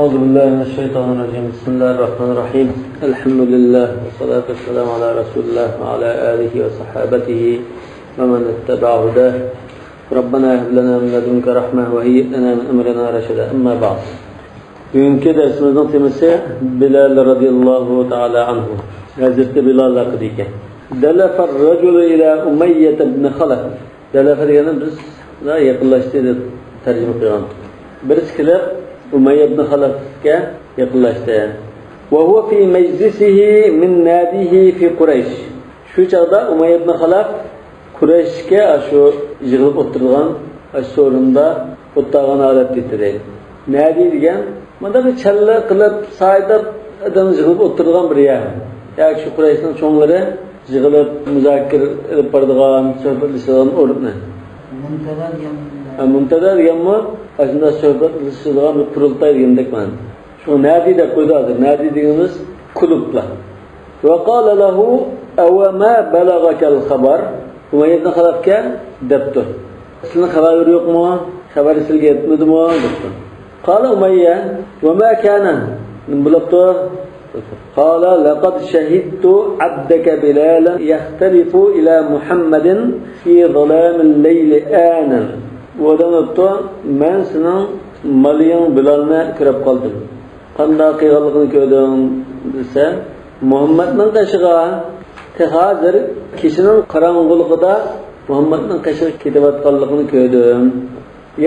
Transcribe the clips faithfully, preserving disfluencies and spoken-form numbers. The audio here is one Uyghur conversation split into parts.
أعوذ بالله من الشيطان الرجيم. بسم الله الرحمن الرحيم. الحمد لله والصلاة والسلام على رسول الله وعلى آله وصحابته ومن اتبع هداه. ربنا هب لنا من لدنك رحمة وهيئ لنا من أمرنا رشدا. أما بعد. بۈگۈنكى دەرسىمىزنىڭ تېمىسى بىلال رەزىياللاھۇ تائالا ئەنھۇ. ھەزرىتى بىلال ھەققىدە ئىكەن. دلف الرجل إلى أمية بن خلف. دەلەفە دېگەننى بىز يېقىنلاشتى دەپ تەرجىمە قىلغان. بىرسى كېلىپ ئۇمەييە ئىبن خەلەفكە يېقىنلاشتى. وهو في مجلسه من ناديه في قريش. شۇ چاغدا ئۇمەييە ئىبن خەلەف قۇرەيشكە ئاشۇ يىغىلىپ ئولتۇرىدىغان ئاشۇ سورۇندا ئولتۇرغان ھالەتتە ئىدى. نادى دېگەن مۇنداق بىر چەللە قىلىپ، سايدا ئادەم يىغىلىپ ئولتۇرىدىغان بىر يەر. ياكى شۇ قۇرەيشنىڭ چوڭلىرى يىغىلىپ، مۇزاكىرە ئېلىپ بارىدىغان، سۆھبەتلىشىدىغان ئورنى. مۇنتەزا دېگەن. ھە، مۇنتەزا دېگەنمۇ ئاشۇنداق سۆھبەتلىشىدىغان بىر قۇرۇلتاي دېگەندەك مەنىدە. شۇ نادى دەپ قويدى ھازىر. نادى دېگىنىمىز كۇلۇبلار. وقال له أوما بلغك الخبر؟ ئۇمەييە ئىبن خەلەفكە دەپتۇ. سىلىنىڭ خەۋەرلىرى يوقمۇ؟ خەۋەر سىلىگە يەتمىدىمۇ؟ دەپتۇ. قال أمية وما كان؟ نېمە بولۇپتۇ؟ قال لقد شهدت عبدك بلالا يختلف إلى محمد في ظلام الليل آنا. ئۇ ئادەم دەپتۇ، مەن سېنىڭ مالىيىڭ بىلالنى كۆرۈپ قالدىم. قانداق قىلغانلىقىنى كۆردۈڭ دېسە، مۇھەممەدنىڭ قېشىغا تېخى ھازىر كېچىنىڭ قاراڭغۇلۇقىدا مۇھەممەدنىڭ قېشىغا كېتىۋاتقانلىقىنى كۆردۈم.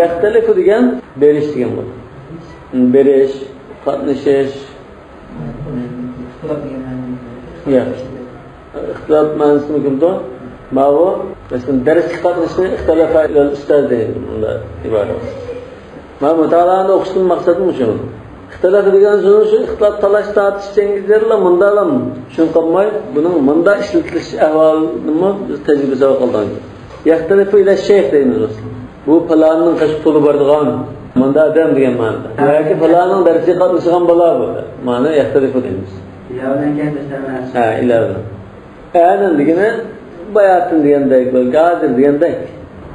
يختلف دېگەن بېرىش دېگەن بولىدۇ. بېرىش، قاتنىشىش. ياق. ئىختىلاپ مەنىسىمۇ كىمدۇ؟ ماۋۇ، مەسىلەن، دەرسكە قاتنىشىشنى ئىختىلافا ئىلەل ئۇستاز دەيدۇ، بۇندا ئىبارە. مانا مۇتالائەنى ئوقۇشتىن مەقسەتمۇ شۇ. ئىختىلاف دېگەن سۆز شۇ ئىختىلاپ، تالاش تارتىش، جەڭگىدىلا مۇنداقلا چۈشىنىپ قالماي، بۇنىڭ مۇنداق ئىشلىتىلىش ئەھۋالىنىمۇ بىز تەجرىبە سەۋەب قىلدۇق. يەختەلىپۇ ئىلە شەيخ دەيمىز بىز. بۇ پالاننىڭ قېشىغا تولا بارىدىغان مۇنداق ئادەم دېگەن مەنىدە. ياكى پالاننىڭ دەرسىگە قاتنىشىدىغان بالا بۇ. مانا يەختەلىپۇ دەيمىز. ئىلە بىلەن كەينى دەسلەپ مەنىسى. ھە، ئىلە بىلەن. ئەنە دېگىنى باياتىن دېگەندەك، بەلكى ھازىر دېگەندەك.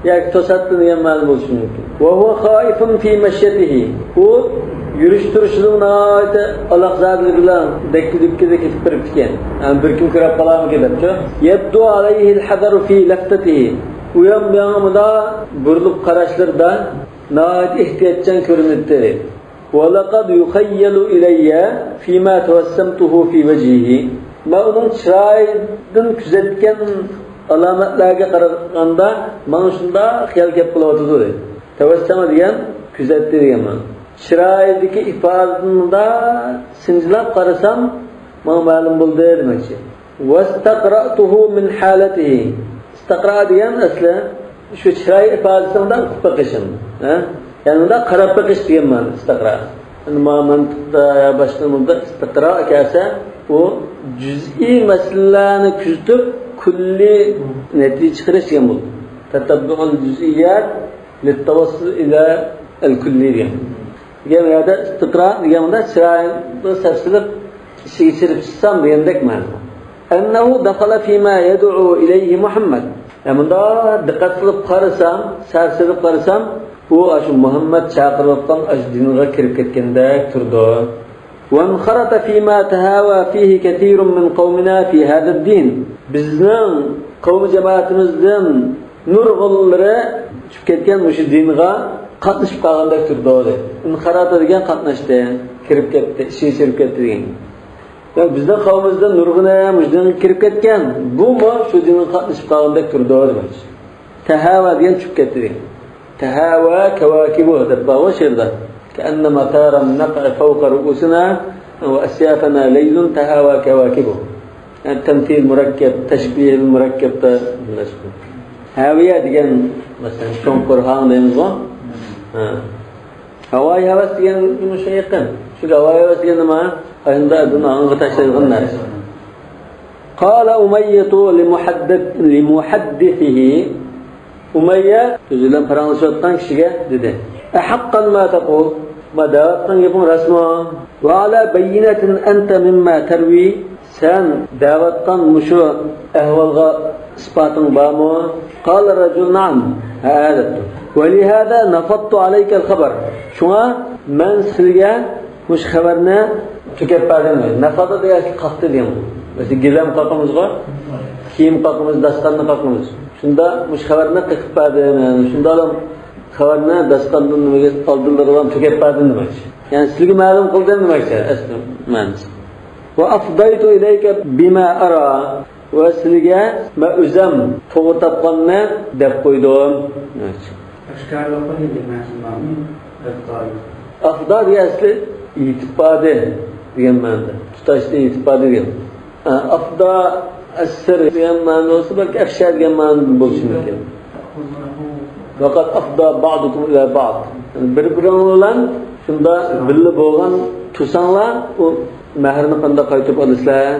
ياكى توساتتىن دېگەن مەنە بولۇشى مۇمكىن. وهو خائف في مشيته. ئۇ يۈرۈش تۇرۇشىدا ناھايىتى ئالاقزادىلىك بىلەن دەككە-دۈككىدە كېتىپ بېرىپتىكەن. يەنى بىر كۈن كۆرۈپ قالارمىكىن دەپچۇ. يبدو عليه الحذر في لفتته. ئۇ يان بۇ يانغا مۇنداق بۇرۇلۇپ قاراشلىرىدا ناھايىتى ئېھتىياتچان كۆرۈنەتتى. ولقد يخيل إلي فيما توسمته في وجهه. مەن ئۇنىڭ چىرايىدىن كۆزەتكەن ئالامەتلەرگە قارىغاندا ماڭا شۇنداق خىيال كېلىپ قېلىۋاتىدۇ، دەيدۇ. تەۋەسسەمە دېگەن كۆزەتتى دېگەن مانا. چىرايىدىكى ئىپادىدىن مۇنداق سىنچىلاپ قارىسام، ماڭا مەلۇم بولدى دېمەكچى. واستقرأته من حالته. ئىستىقرا دېگەن ئەسلى شۇ چىراي ئىپادىسىنى مۇنداق ئۇقۇپ بېقىشىم. ھە؟ يەنى مۇنداق قاراپ بېقىش دېگەن مەنە ئىستىقرا. ئەمما مەنتىقتا يا باشقا نېمىدە ئىستىقرا كەلسە، ئۇ جۈزئىي مەسىلىلەرنى كۆزىتىپ، كۈللىي نەتىجە چىقىرىش دېگەن بولىدۇ. تەتەببۇئۇل جۈزئىيات لىتتەۋەسسۇل ئىلە ئەل كۈللىي دېگەن. دېگەن يەردە ئىستىقرا دېگەن مۇنداق چىرايىنى سەپسېلىپ ئىچىگە چىرىپ چىقسام دېگەندەك مەنە. أنه دخل فيما يدعو إليه محمد. يا مۇنداق دىققەت قىلىپ قارىسام، سەپسېلىپ قارىسام، ئۇ ئاشۇ مۇھەممەد چاقىرىۋاتقان ئاشۇ دىنغا كىرىپ كەتكەندەك تۇرىدۇ. وانخرط فيما تهاوى فيه كثير من قومنا في هذا الدين. بىزنىڭ قەۋم جامائىتىمىزدىن نۇرغۇنلىرى چۈشۈپ كەتكەن مۇشۇ دىنغا قاتنىشىپ قالغاندەك تۇرىدۇ، دەيدۇ. ئىنخەرەتە دېگەن قاتناشتى، كىرىپ كەتتى، ئىچىگە كىرىپ كەتتى دېگەن. يەنى بىزنىڭ قەۋمىمىزدە نۇرغۇنلىرى مۇشۇ دىنغا كىرىپ كەتكەن، بۇمۇ شۇ دىنغا قاتنىشىپ قالغاندەك تۇرىدۇ دېمەكچى. تەھاۋا دېگەن چۈشۈپ كەتتى دېگەن. تەھاۋا كەۋاكىبۇ دەپ بارغۇ شېئىردا. كأن مطارا نقع فوق رؤوسنا وأسيافنا ليل تهاوى كواكبه. يەنى تەمسىل مۇرەككەپ، تەشبىھ مۇرەككەپتە بىرلەشكەن. ھاۋىيە دېگەن، مەسىلەن، چوڭقۇر ھاڭ دەيمىزغۇ؟ ھە. ھاۋايى ھەۋەس دېگەن مۇشۇ يېقىن. چۈنكى ھاۋايى ھەۋەس دېگەن نېمە؟ ئاشۇنداق ئادەمنى ھاڭغا تاشلايدىغان نەرسە. قال أمية لمحدث-، لمحدثه. ئۇمەييە ئۆزى بىلەن پاراڭلىشىۋاتقان كىشىگە دېدى. أحقا ما تقول؟ ما دەۋاتقان گېپىڭ راستمۇ؟ وعلى بينة أنت مما تروي؟ سەن دەۋاتقان مۇشۇ ئەھۋالغا ئىسپاتىڭ بارمۇ؟ قال الرجل نعم، ھە، دەپتۇ. ولهذا نفضت عليك الخبر. شۇڭا مەن سىلگە مۇشۇ خەۋەرنى تۆكۈپ بەردىم. نەفەزە دېگەن قاقتى دېگەن. مەسىلەن، گىلەم قاقىمىزغۇ، كىيىم قاقىمىز، داستاننى قاقىمىز. شۇندا مۇشۇ خەۋەرنى قېقىپ بەردىم. يەنى شۇنداق خەۋەرنى داستاندىن نېمىگە ئالدىلىرىغا تۆكۈپ بەردىم دېمەكچى. يەنى سىزگە مەلۇم قىلدىم دېمەكچى ئەسلى مەنىسى. وأفضيت إليك بما أرى. ۋە سىلىگە مەن ئۆزەم توغرا تاپقاننى دەپ قويدۇم. ئاشكارىلىق قىلىندى مەسىلەن، ئەفدا. ئەفدا دېگەن ئەسلى ئېيتىپ بەردى دېگەن مەنىدە. تۇتاشتى ئېيتىپ بەردى دېگەن. ئە، ئەفدا ئەسسىر دېگەن مەنىدە بولسا، بەلكى ئەفشا دېگەن مەنىدە بولۇشى مۇمكىن. ۋەقەد ئەفدا بەئزۇكۇم ئىلە بەئز. بىر-بىرىڭلار بىلەن شۇنداق بىللە بولغان تۇرساڭلار، ئۇ مەھىرنى قانداق قايتۇرۇپ ئالىسىلەر؟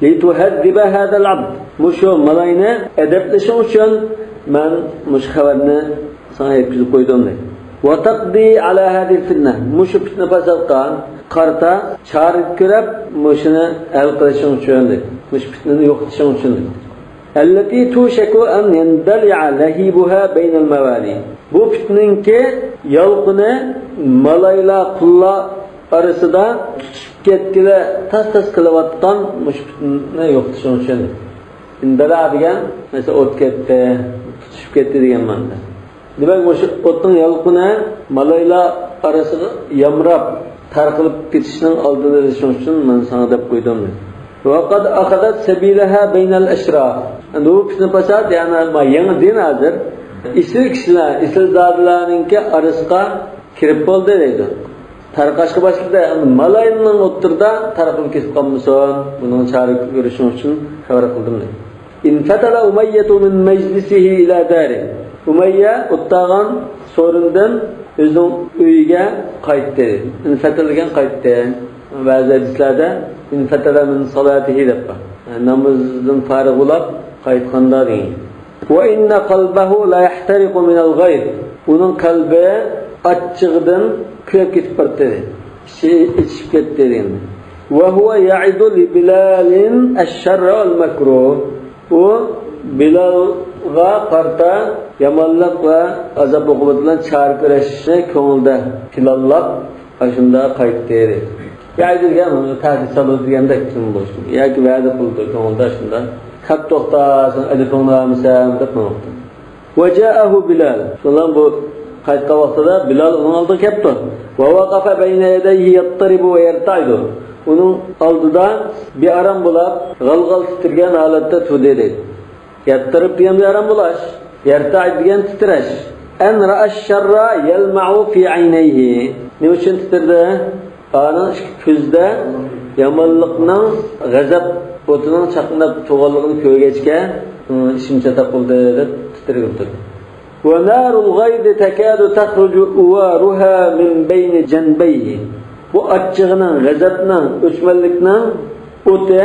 لتهذب هذا العبد. مۇشۇ مالاينى ئەدەپلىشىڭ ئۈچۈن مەن مۇشۇ خەۋەرنى ساڭا يەتكۈزۈپ قويدۇم، دەيدۇ. وتقضي على هذه الفتنة. مۇشۇ پىتنە پاساتقا قارىتا چارە كۆرۈپ، مۇشۇنى ھەل قىلىشىڭ ئۈچۈن، دەيدۇ. مۇشۇ پىتنىنى يوقىتىشىڭ ئۈچۈن، دەيدۇ. التي توشك أن يندلع لهيبها بين الموالي. بۇ پىتنىنىڭكى يالقۇنى مالايلار، قۇللار ئارىسىدا تۇتۇشۇپ كەتكىلى تاس-تاس قىلىۋاتقان مۇشۇ پىتنىنى يوقىتىشىڭ ئۈچۈن. ئىندىلا دېگەن، مەسىلەن، ئوت كەتتى، تۇتۇشۇپ كەتتى دېگەن مەنىدە. دېمەك، مۇشۇ ئوتنىڭ يالقۇنى مالايلار ئارىسىغا يامراپ تارقىلىپ كېتىشنىڭ ئالدىنى ئېلىشىڭ ئۈچۈن مەن ساڭا دەپ قويدۇم. وقد أخذت سبيلها بين الأشراف. ئەمدى بۇ پىتنە پاسات، يەنى ما يېڭى دىن ھازىر ئېسىل كىشىلەر، ئېسىل زادىلەرنىڭكى ئارىسىغا كىرىپ بولدى دەيدۇ. تارقاشقا باشلىدى. ئەمدى مالايلارنىڭ ئوتتۇرىدا تارقىلىپ كېتىپ قالمىسۇن. بۇنىڭ چارە كۆرۈشۈڭ ئۈچۈن خەۋەر قىلدىم، دەيدۇ. انفتل أمية من مجلسه إلى داره. ئۇمەييە ئولتۇرغان سورۇندىن ئۆزىنىڭ ئۆيىگە قايتتى. انفتل دېگەن قايتتى. بەزى ھەدىسلەردە انفتل من صلاته دەپ بار. نامىزىدىن پارىغ بولۇپ قايتقاندا دېگەن. وإن قلبه ليحترق من الغيظ. ئۇنىڭ قەلبى ئاچچىقىدىن كۆيۈپ كېتىپ باراتتى. ئىچى ئېچىشىپ كەتتى دېگەن. وهو يعد لبلال الشر والمكروه. ئۇ بىلالغا قارىتا يامانلىق ۋە ئازاب-ئوقۇبەت بىلەن چارە كۆرۈشنى كۆڭلىدە پىلانلاپ، ئاشۇنداق قايتتى. يەنى دېگەن، تەھدىت سالىدۇ دېگەندەك بولۇشى. ياكى ۋەدە قىلىدۇ كۆڭلىدە شۇنداق. كەپ توختا، سېنىڭ ئەدىپىڭنى بەرمىسەم دەپ ماڭىدۇ. وجاءه بلال. شۇنىڭ بۇ قايتقان ۋاقتىدا بىلال ئۇنىڭ ئالدىغا كەپتۇ. ووقف بين يديه يضطرب ويرتعد. ئۇنىڭ ئالدىدا بىئارام بولاپ، غال-غال تىترىگەن ھالەتتە تۇردى، دەيدۇ. يضطرب دېگەن بىئارام بولاش، يرتعد دېگەن تىترەش. أن رأى الشر يلمع في عينيه. نېمە ئۈچۈن تىترىدى؟ ئانىڭ ئىككى كۆزىدە يامانلىقنىڭ، غەزەپ ئوتىنىڭ چاقناپ تۇرغانلىقىنى كۆرگەچكە، ئىچىم چاتاق بولدى دەپ تىترىگىلى تۇردى. ونار الغيظ تكاد تخرج أوارها من بين جنبيه. بۇ ئاچچىقنىڭ، غەزەپنىڭ، ئۆچمەنلىكنىڭ ئوتى،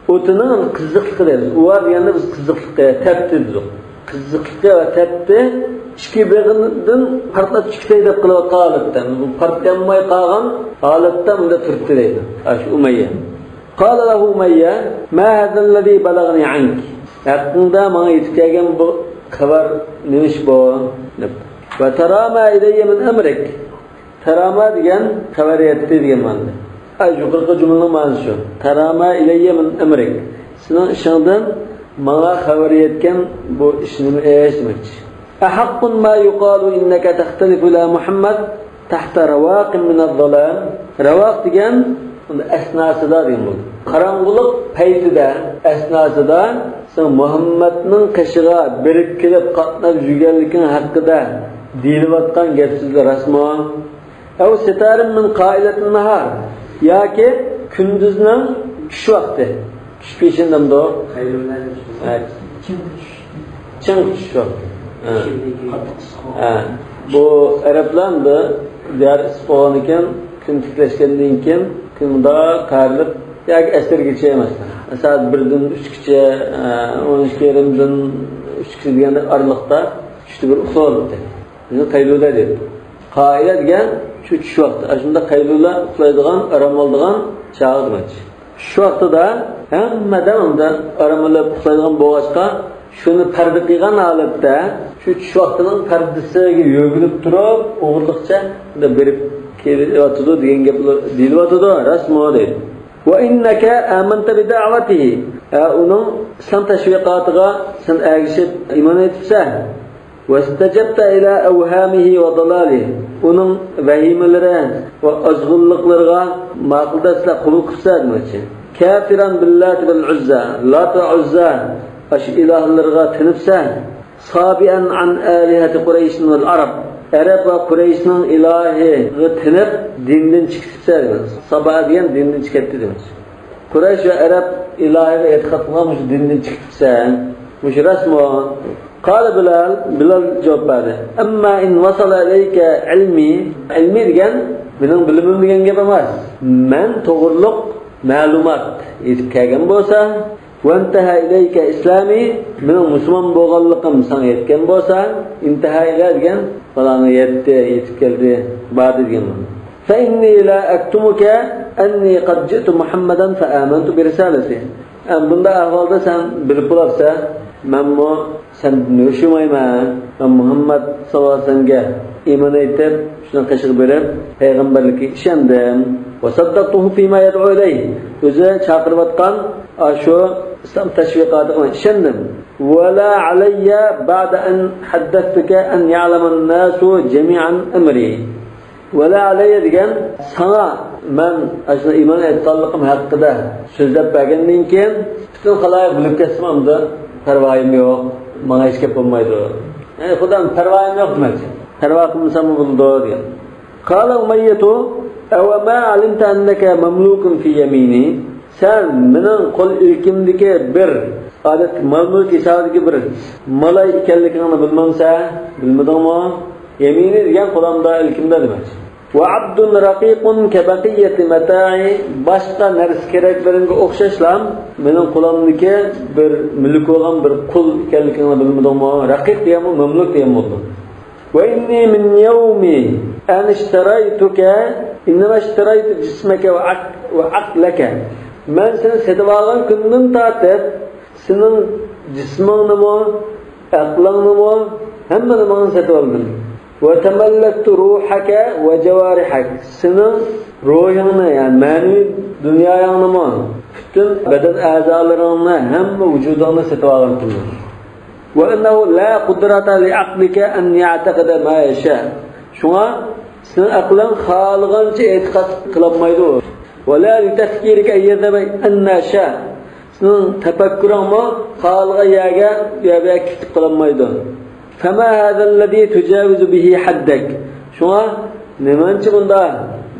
ئوتىنىڭ قىزىقلىقى دەيمىز. ئۇۋار دېگەندە بىز قىزىقلىقى، تەپتى دېدۇق. قىزىقلىقى ۋە تەپتى ئىككى بېغىدىن پارتلاپ چىقىشتەك دەپ قىلىۋاتقان ھالەتتە، بۇ پارتلىيالماي قالغان ھالەتتە مۇنداق تۇرۇپتۇ دەيدۇ. ئاشۇ ئۇمەييە. قال له أمية: ما هذا الذي بلغني عنك؟ ھەققىڭدە ماڭا يېتىپ كەلگەن بۇ خەۋەر نېمە ئىش بۇ؟ دەپ. وترامى إلي من أمرك. ترامى دېگەن خەۋەر يەتتى دېگەن مەنىدە. ئە، يۇقىرىقى جۈملىنىڭ مەنىسى شۇ. ترامى إلي من أمرك. سېنىڭ ئىشىڭدىن ماڭا خەۋەر يەتكەن بۇ ئىش نېمە ئىش دېمەكچى. أحق ما يقال إنك تختلف إلى محمد تحت رواق من الظلام. رەۋاق دېگەن ئەسناسىدا دېگەن بولىدۇ. قاراڭغۇلۇق پەيتىدە، ئەسناسىدا سەن مۇھەممەدنىڭ قېشىغا بېرىپ كېلىپ قاتناپ يۈرگەنلىكىڭ ھەققىدە دېيىلىۋاتقان گەپ-سۆزلەر راستمۇ؟ أو ستار من قائلة النهار، ياكى كۈندۈزنىڭ چۈش ۋاقتى. چۈش پېشىندە دەمدۇ؟ ھە. چىڭ چۈش ۋاقتى. ھە. ھە. بۇ ئەرەبلەر ئەمدى دىيار ئىسسىق بولغاندىكىن، كۈن تىكلەشكەندىن كېيىن، كۈن مۇنداق قايرىلىپ، ياكى ئەسىرگىچە، مەسىلەن، سائەت بىردىن ئۈچكىچە، ئە، ئون ئىككى يېرىمدىن ئۈچكىچە دېگەندەك ئارىلىقتا چۈشتە بىر ئۇخلىۋالاتتى. بىزنى قەيلۇلە دەيدۇ. قائىلە دېگەن شۇ چۈش ۋاقتى. ئاشۇنداق قەيلۇلە ئۇخلايدىغان، ئارام ئالىدىغان چاغ دېمەكچى. چۈش ۋاقتىدا ھەممە ئادەم ئارام ئېلىپ ئۇخلايدىغان بولغاچقا، شۇنى پەردە قىلغان ھالەتتە، شۇ چۈش ۋاقتىنىڭ پەردىسىگە يۆگىلىپ تۇرۇپ، ئوغرىلىقچە بېرىپ كېلىۋاتىدۇ دېگەن گەپ دېيىلىۋاتىدۇ، راستمۇ دەيدۇ. وإنك آمنت بدعوته، ھە، ئۇنىڭ ئىسلام تەشۋىقاتىغا سەن ئەگىشىپ ئىمان ئېيتىپسەن. واستجبت إلى أوهامه وضلاله، ئۇنىڭ ۋەھىمىلىرى ۋە ئازغۇنلۇقلىرىغا ماقۇل دەپسىلەر، قوبۇل قىپسىلەر دېمەكچى. كافرا باللات والعزى، لات ۋە ئۇززا ئاشۇ ئىلاھلىرىغا تىنىپسەن. صابئا عن آلهة قريش والعرب، ئەرەب ۋە قۇرەيشنىڭ ئىلاھىغا تىنىپ دىندىن چىقىپسەن دېگەن. سابا دېگەن دىندىن چىقىپتۇ دېمەكچى. قۇرەيش ۋە ئەرەب ئىلاھىغا ئېتىقاد قىلغان مۇشۇ دىندىن چىقىپسەن. مۇشۇ راستمۇ؟ قال بلال، بىلال جاۋاب بەردى. أما إن وصل إليك علمي، ئىلمى دېگەن مېنىڭ بىلىمىم دېگەن گەپ ئەمەس. مەن توغرۇلۇق مەلۇمات يېتىپ كەلگەن بولسا، وانتهى إليك إسلامي، مېنىڭ مۇسۇلمان بولغانلىقىم ساڭا يەتكەن بولسا، انتهى إلى دېگەن پالانغا يەتتى، يېتىپ كەلدى، باردى دېگەن مەنە. فإني لا أكتمك أني قد جئت محمدا فآمنت برسالته. ئە، بۇنداق ئەھۋالدا سەن بىلىپ بولارسەن، مەنمۇ سەندىن يوشۇرمايمەن. مەن مۇھەممەد ساللاللاھۇ ئەلەيھى ۋەسەللەمگە ئىمان ئېيتىپ، شۇنىڭ قېشىغا بېرىپ، پەيغەمبەرلىككە ئىشەندىم. وصدقته فيما يدعو إليه، ئۆزى چاقىرىۋاتقان ئاشۇ ئىسلام تەشۋىقاتىغا ئىشەندىم. ولا علي بعد أن حدثتك أن يعلم الناس جميعا أمري. ۋەلا ئەلەييە دېگەن، ساڭا مەن ئاشۇ ئىمان ئېيتقانلىقىم ھەققىدە سۆزلەپ بەرگەندىن كېيىن، پۈتۈن خالايىق بىلىپ كەتسىمۇ ئەمدى پەرۋايىم يوق، ماڭا ھېچ گەپ بولمايدۇ. يەنى خۇدام پەرۋايىم يوق دېمەكچى. پەرۋا قىلمىساممۇ بولىدۇ دېگەن. قال أمية: أوما علمت أنك مملوك في يميني؟ سەن مېنىڭ قول ئىلكىمدىكى بىر، ئادەتتە مال-مۈلۈك ھېسابىدىكى بىر مالاي ئىكەنلىكىڭنى بىلمەمسەن؟ بىلمىدىڭمۇ؟ يەمىنى دېگەن قولۇمدا، ئىلكىمدە دېمەكچى. وعبد رقيق كبقية متاعي، باشقا نەرسە كېرەكلىرىڭگە ئوخشاشلا مېنىڭ قولۇمدىكى بىر مۈلۈك بولغان بىر قۇل ئىكەنلىكىڭنى بىلمىدىڭمۇ؟ رەقىق دېگەنمۇ مەملۇك دېگەن بولىدۇ. وإني من يوم أن اشتريتك إنما اشتريت جسمك وعق-، وعقلك. مەن سېنى سېتىۋالغان كۈندىن تارتىپ سېنىڭ جىسمىڭنىمۇ، ئەقلىڭنىمۇ، ھەممىنى ماڭا سېتىۋالدىم. وتملكت روحك وجوارحك. سېنىڭ روھىڭنى، يەنى مەنىۋى دۇنيايىڭنىمۇ، پۈتۈن بەدەن ئەزالىرىڭنى، ھەممە ۋۇجۇدۇڭنى سېتىۋالغان كۈندىن. وأنه لا قدرة لعقلك أن يعتقد ما يشاء. شۇڭا سېنىڭ ئەقلىڭ خالىغانچە ئېتىقاد قىلالمايدۇ. ولا لتفكيرك أن يذهب أين شاء. سېنىڭ تەپەككۇرۇڭمۇ خالىغان يەرگە، يەرگە كېتىپ قالالمايدۇ. فما هذا الذي تجاوز به حدك. شۇڭا نېمانچە بۇنداق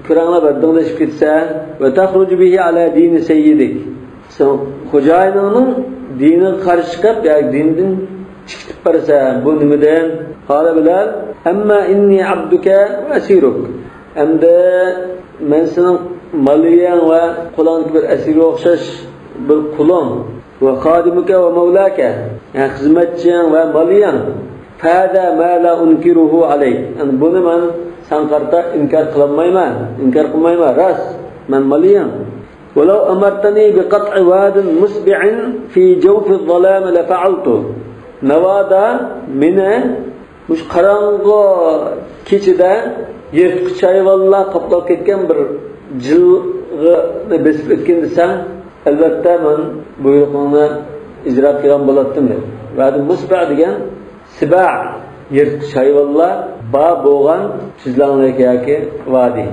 كۆرەڭلەپ ھەددىڭدىن ئېشىپ كېتىسەن؟ وتخرج به على دين سيدك. سەن خوجايىنىڭنىڭ دىنىغا قارشى چىقىپ، ياكى دىندىن چىقىپ بارسا، بۇ نېمىدىن؟ قال بلال: أما إني عبدك وأسيرك. ئەمدى مەن سېنىڭ مالىيىڭ ۋە قولۇڭدىكى بىر ئەسىرگە ئوخشاش بىر قۇلۇڭ. وخادمك ومولاك، يەنى خىزمەتچىڭ ۋە مالىيىڭ. فهذا ما لا أنكره عليك. يەنى بۇنى مەن ساڭا قارىتا ئىنكار قىلالمايمەن، ئىنكار قىلمايمەن، راست، مەن مالىيىڭ. ولو أمرتني بقطع واد مسبع في جوف الظلام لفعلت. ناۋادا مېنى مۇشۇ قاراڭغۇ كېچىدە يىرتقۇچ ھايۋانلار قاپلاپ كەتكەن بىر جىلغىنى بېسىپ ئۆتكىن دېسەڭ، ئەلۋەتتە مەن بۇيرۇقۇڭنى ئىجرا قىلغان بولاتتىم، دېدى. ۋادى مۇسبە دېگەن سىبا، يىرتقۇچ ھايۋانلار بار بولغان تۈزلەڭلىك ياكى ۋادى.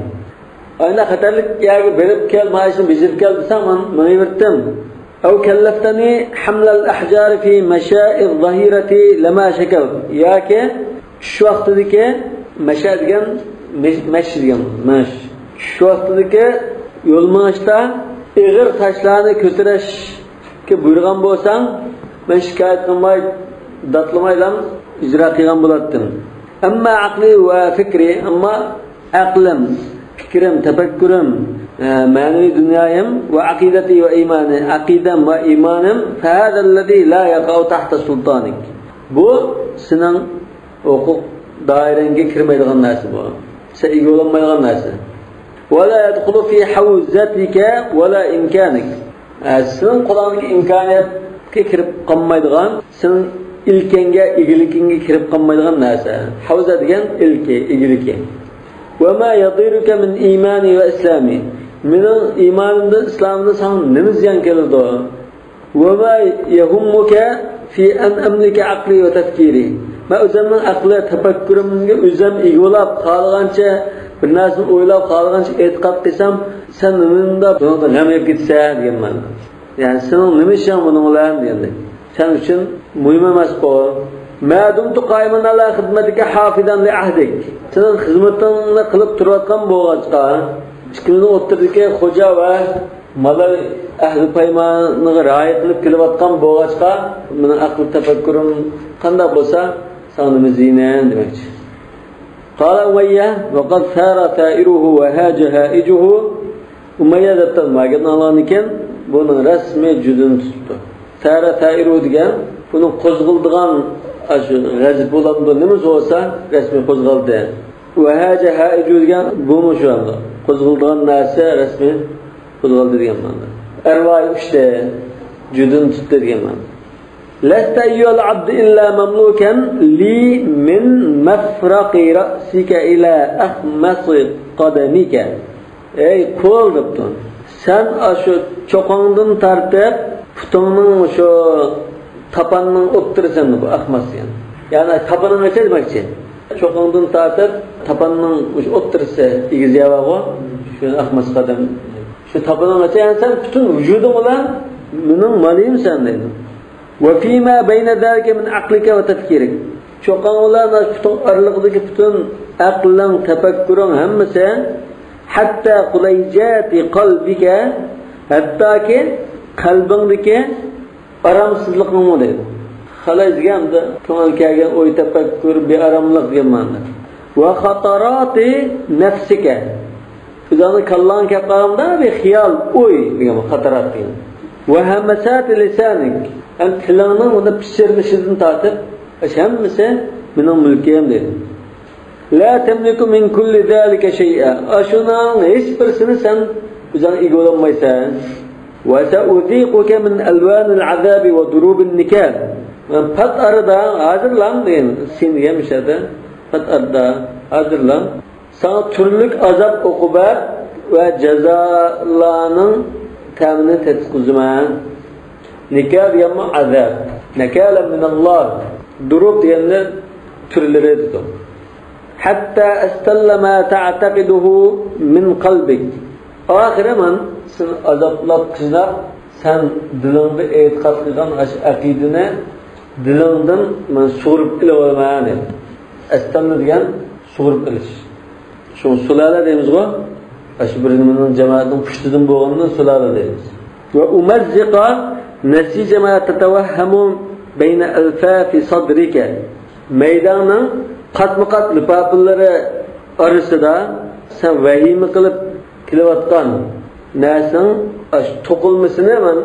ئاينا خەتەرلىك يەرگە بېرىپ كەل، مانا ئىشنى بېجىرىپ كەل دېسەڭ، مەن مېڭىۋەتتىم. أو كلفتني حمل الأحجار في مشاء الظهيرة لما شكوت. ياكى چۈش ۋاقتىدىكى مەشە دېگەن، مەش، مەش دېگەن، مەش. چۈش ۋاقتىدىكى يول مېڭىشتا ئېغىر تاشلارنى كۆتۈرۈشكە بۇيرۇغان بولساڭ، مەن شىكايەت قىلماي، داتلىمايلا ئىجرا قىلغان بولاتتىم. أما عقلي وفكري، ئەمما ئەقلىم، پىكرىم، تەپەككۇرۇم، ئە، مەنىۋى دۇنيايىم، وعقيدتي وإيماني، ئەقىدەم ۋە ئىمانىم، فهذا الذي لا يقع تحت سلطانك. بۇ سېنىڭ ھوقۇق دائىرەڭگە كىرمەيدىغان نەرسە بۇ. سەن ئىگە بولالمايدىغان نەرسە. ولا يدخل في حوزتك ولا إمكانك. ئە، سېنىڭ قولۇڭدىكى ئىمكانىيەتكە كىرىپ قالمايدىغان، سېنىڭ ئىلكەڭگە، ئىگىلىكىڭگە كىرىپ قالمايدىغان نەرسە. ھەۋزە دېگەن ئىلكى، ئىگىلىكى. وما يضرك من إيماني وإسلامي. مېنىڭ ئىمانىمدىن، ئىسلامىمدىن ساڭا نېمە زىيان كېلىدۇ؟ وما يهمك في أن أملك عقلي وتفكيري. مەن ئۆزۈمنىڭ ئەقلى، تەپەككۇرۇمغا ئۆزۈم ئىگە بولاپ، خالىغانچە بىر نەرسىنى ئويلاپ، خالىغانچە ئېتىقاد قىلسام، سەن نېمىنىڭدا بۇنىڭدىن غەم يەپ كېتىسەن دېگەن مەنىدە. يەنى سېنىڭ نېمە ئىشىڭ بۇنىڭ بىلەن دېگەندەك. سەن ئۈچۈن مۇھىم ئەمەسقۇ. ما دمت قائما على خدمتك حافظا لعهدك. سېنىڭ خىزمىتىڭنى قىلىپ تۇرۇۋاتقان بولغاچقا، ئىككىمىزنىڭ ئوتتۇرىدىكى خوجا ۋە مالا ئەھدى پەيمانىغا رىئايە قىلىپ كېلىۋاتقان بولغاچقا، مېنىڭ ئەقىل تەپەككۇرۇم قانداق بولسا، ساڭا نېمە زىيىنىم دېمەكچى. قال أمية وقد ثار ثائره وهاج هائجه. ئۇمەييە دەپتۇ، ما گەپنى ئاڭلىغاندىن كېيىن بۇنىڭ رەسمىي جۈدىنى تۇتۇپتۇ. ثار ثائره دېگەن بۇنىڭ قوزغىلىدىغان، ئاشۇ غەزىپى بولامدۇ، نېمىسى بولسا رەسمىي قوزغالدى. وهاج هائجه دېگەن بۇمۇ شۇ ئەمدى. قوزغىلىدىغان نەرسە رەسمىي قوزغالدى دېگەن مەنىدە. ئەرۋاھى ئۇچتى، جۈدىنى تۇتتى دېگەن مەنىدە. لست أيها العبد إلا مملوكا لي من مفرق رأسك إلى أخمص قدمك. ئەي قۇل دەپتۇ، سەن ئاشۇ چوقۇڭدىن تارتىپ پۇتۇڭنىڭ شۇ تاپاننىڭ ئوتتۇرىسى، بۇ ئەخمەس دېگەن. يەنى تاپىنىڭغىچە دېمەكچى. چوقۇڭدىن تارتىپ تاپاننىڭ مۇشۇ ئوتتۇرىسى، ئېگىز يەر بارغۇ، شۇ ئەخمەس قەدەم. شۇ تاپىنىڭغىچە، يەنى سەن پۈتۈن ۋۇجۇدۇڭ بىلەن مېنىڭ مالىيىمسەن دەيدۇ. وفيما بين ذلك من عقلك وتفكيرك. چوقۇڭ بىلەن پۇتۇڭ ئارىلىقىدىكى پۈتۈن ئەقلىڭ، تەپەككۇرۇڭ ھەممىسى، حتى خليجات قلبك، ھەتتاكى قەلبىڭدىكى ئارامسىزلىقنىمۇ دەيدۇ. خىلاي دېگەن كۆڭۈل كەلگەن ئوي، تەپەككۇر، بىئاراملىق دېگەن مەنىدە. وخطرات نفسك. ئۆزۈڭنىڭ كاللاڭغا كەپ قالغاندا بىر خىيال، ئوي دېگەن بۇ خاتىرات دېگەن. وهمسات لسانك. ھەم تىلىڭنىڭ ئۇنى پىچىرلىشىدىن تارتىپ، ئاشۇ ھەممىسى مېنىڭ مۈلكۈم دېدى. لا تملك من كل ذلك شيئا. ئاشۇنىڭ ھېچ بىرسىنى سەن ئۆزۈڭ ئىگە بولالمايسەن. وسأذيقك من ألوان العذاب وضروب النكال. مەن پات ئارىدا ھازىرلا دېگەن، سىن دېگەن مۇشۇ يەردە، پات ئارىدا ھازىرلا ساڭا تۈرلۈك ئازاب-ئوقۇبەت ۋە جازالارنىڭ تەمىنى تېتىتقۇزىمەن. نىكال دېگەنمۇ ئازاب. نكالا من الله. دۇرۇب دېگەننى تۈرلىرى دېدۇق. حتى أستل ما تعتقده من قلبك. ئاخىرى مەن سېنى ئازابلاپ، قىيناپ، سەن دىلىڭدا ئېتىقاد قىلغان ئاشۇ ئەقىدىنى دىلىڭدىن مەن سۇغۇرۇپ ئېلىۋالىمەن دېدى. ئەستەلنى دېگەن سۇغۇرۇپ ئېلىش. شۇ سۇلالە دەيمىزغۇ؟ ئاشۇ بىر نېمىنىڭ، جامائەتنىڭ پۇشتىدىن بولغىنىنى سۇلالە دەيمىز. وأمزق نسيج ما تتوهم بين ألفاف صدرك. مەيدەڭنىڭ قاتمۇ-قات لىپاپىلىرى ئارىسىدا سەن ۋەھىمە قىلىپ كېلىۋاتقان نەرسىنىڭ ئاشۇ توقۇلمىسىنى مەن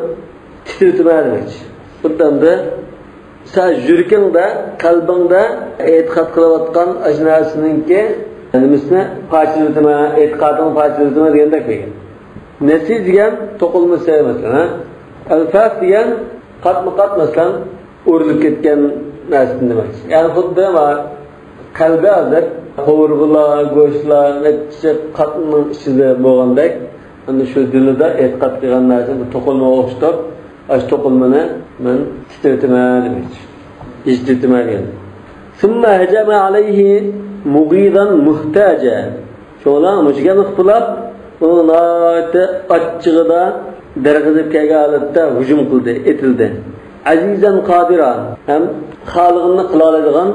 تىترىتىمەن دېمەكچى. بۇنداقتا سەن يۈرىكىڭدە، قەلبىڭدە ئېتىقاد قىلىۋاتقان ئاشۇ نەرسىنىڭكى نېمىسىنى پارچىلىۋېتىمەن، ئېتىقادىڭنى پارچىلىۋېتىمەن دېگەندەك دېگەن. نەسىج دېگەن توقۇلمىسى، مەسىلەن، ھە؟ ئەلفاف دېگەن قاتمۇ-قات، مەسىلەن، ئۆرۈلۈپ كەتكەن نەرسىنى دېمەكچى. يەنى خۇددى ما قەلبى ھازىر قوۋۇرغىلار، گۆشلەر، نەچچە قاتنىڭ ئىچىدە بولغاندەك، ئەنە شۇ دىلىدا ئېتىقاد قىلغان نەرسە بىر توقۇلمىغا ئوخشىتىپ، ئاشۇ توقۇلمىنى مەن تىترىتىمەن دېمەكچى. ھىجىتىمەن دېگەن. ثم هجم عليه مغيظا محتاجا. شۇڭا مۇشۇ گەپنى قىلىپ، ئۇنىڭ ناھايىتى ئاچچىقىدا، دەرغىزىپ كەلگەن ھالەتتە ھۇجۇم قىلدى، ئېتىلدى. عزيزا قادرا، ھەم خالىغىنىنى قىلالايدىغان،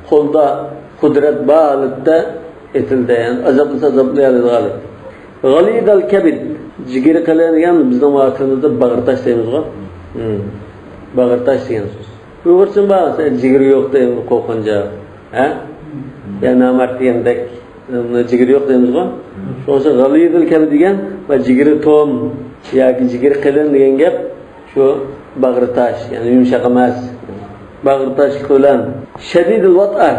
قولدا قۇدرەت بار ھالەتتە ئېتىلدى. يەنى ئازابلىسا ئازابلىيالايدىغان ھالەتتە. غليظ الكبد، جىگىرى قېلىن دېگەن بىزنىڭ ۋاقتىمىزدا باغرى تاش دەيمىزغۇ؟ ھىم. باغرى تاش دېگەن سۆز. ئۇيغۇرچىمۇ بار، سەن جىگىرى يوق دەيمىز قورقۇنچاق. ھە؟ يا نامەرد دېگەندەك. جىگىرى يوق دەيمىزغۇ؟ شۇڭا غليظ الكبد دېگەن، جىگىرى توم ياكى جىگىرى قېلىن دېگەن گەپ شۇ باغرى تاش، يەنى يۇمشاق ئەمەس. باغرى تاشلىقى بىلەن شديد الوطأة،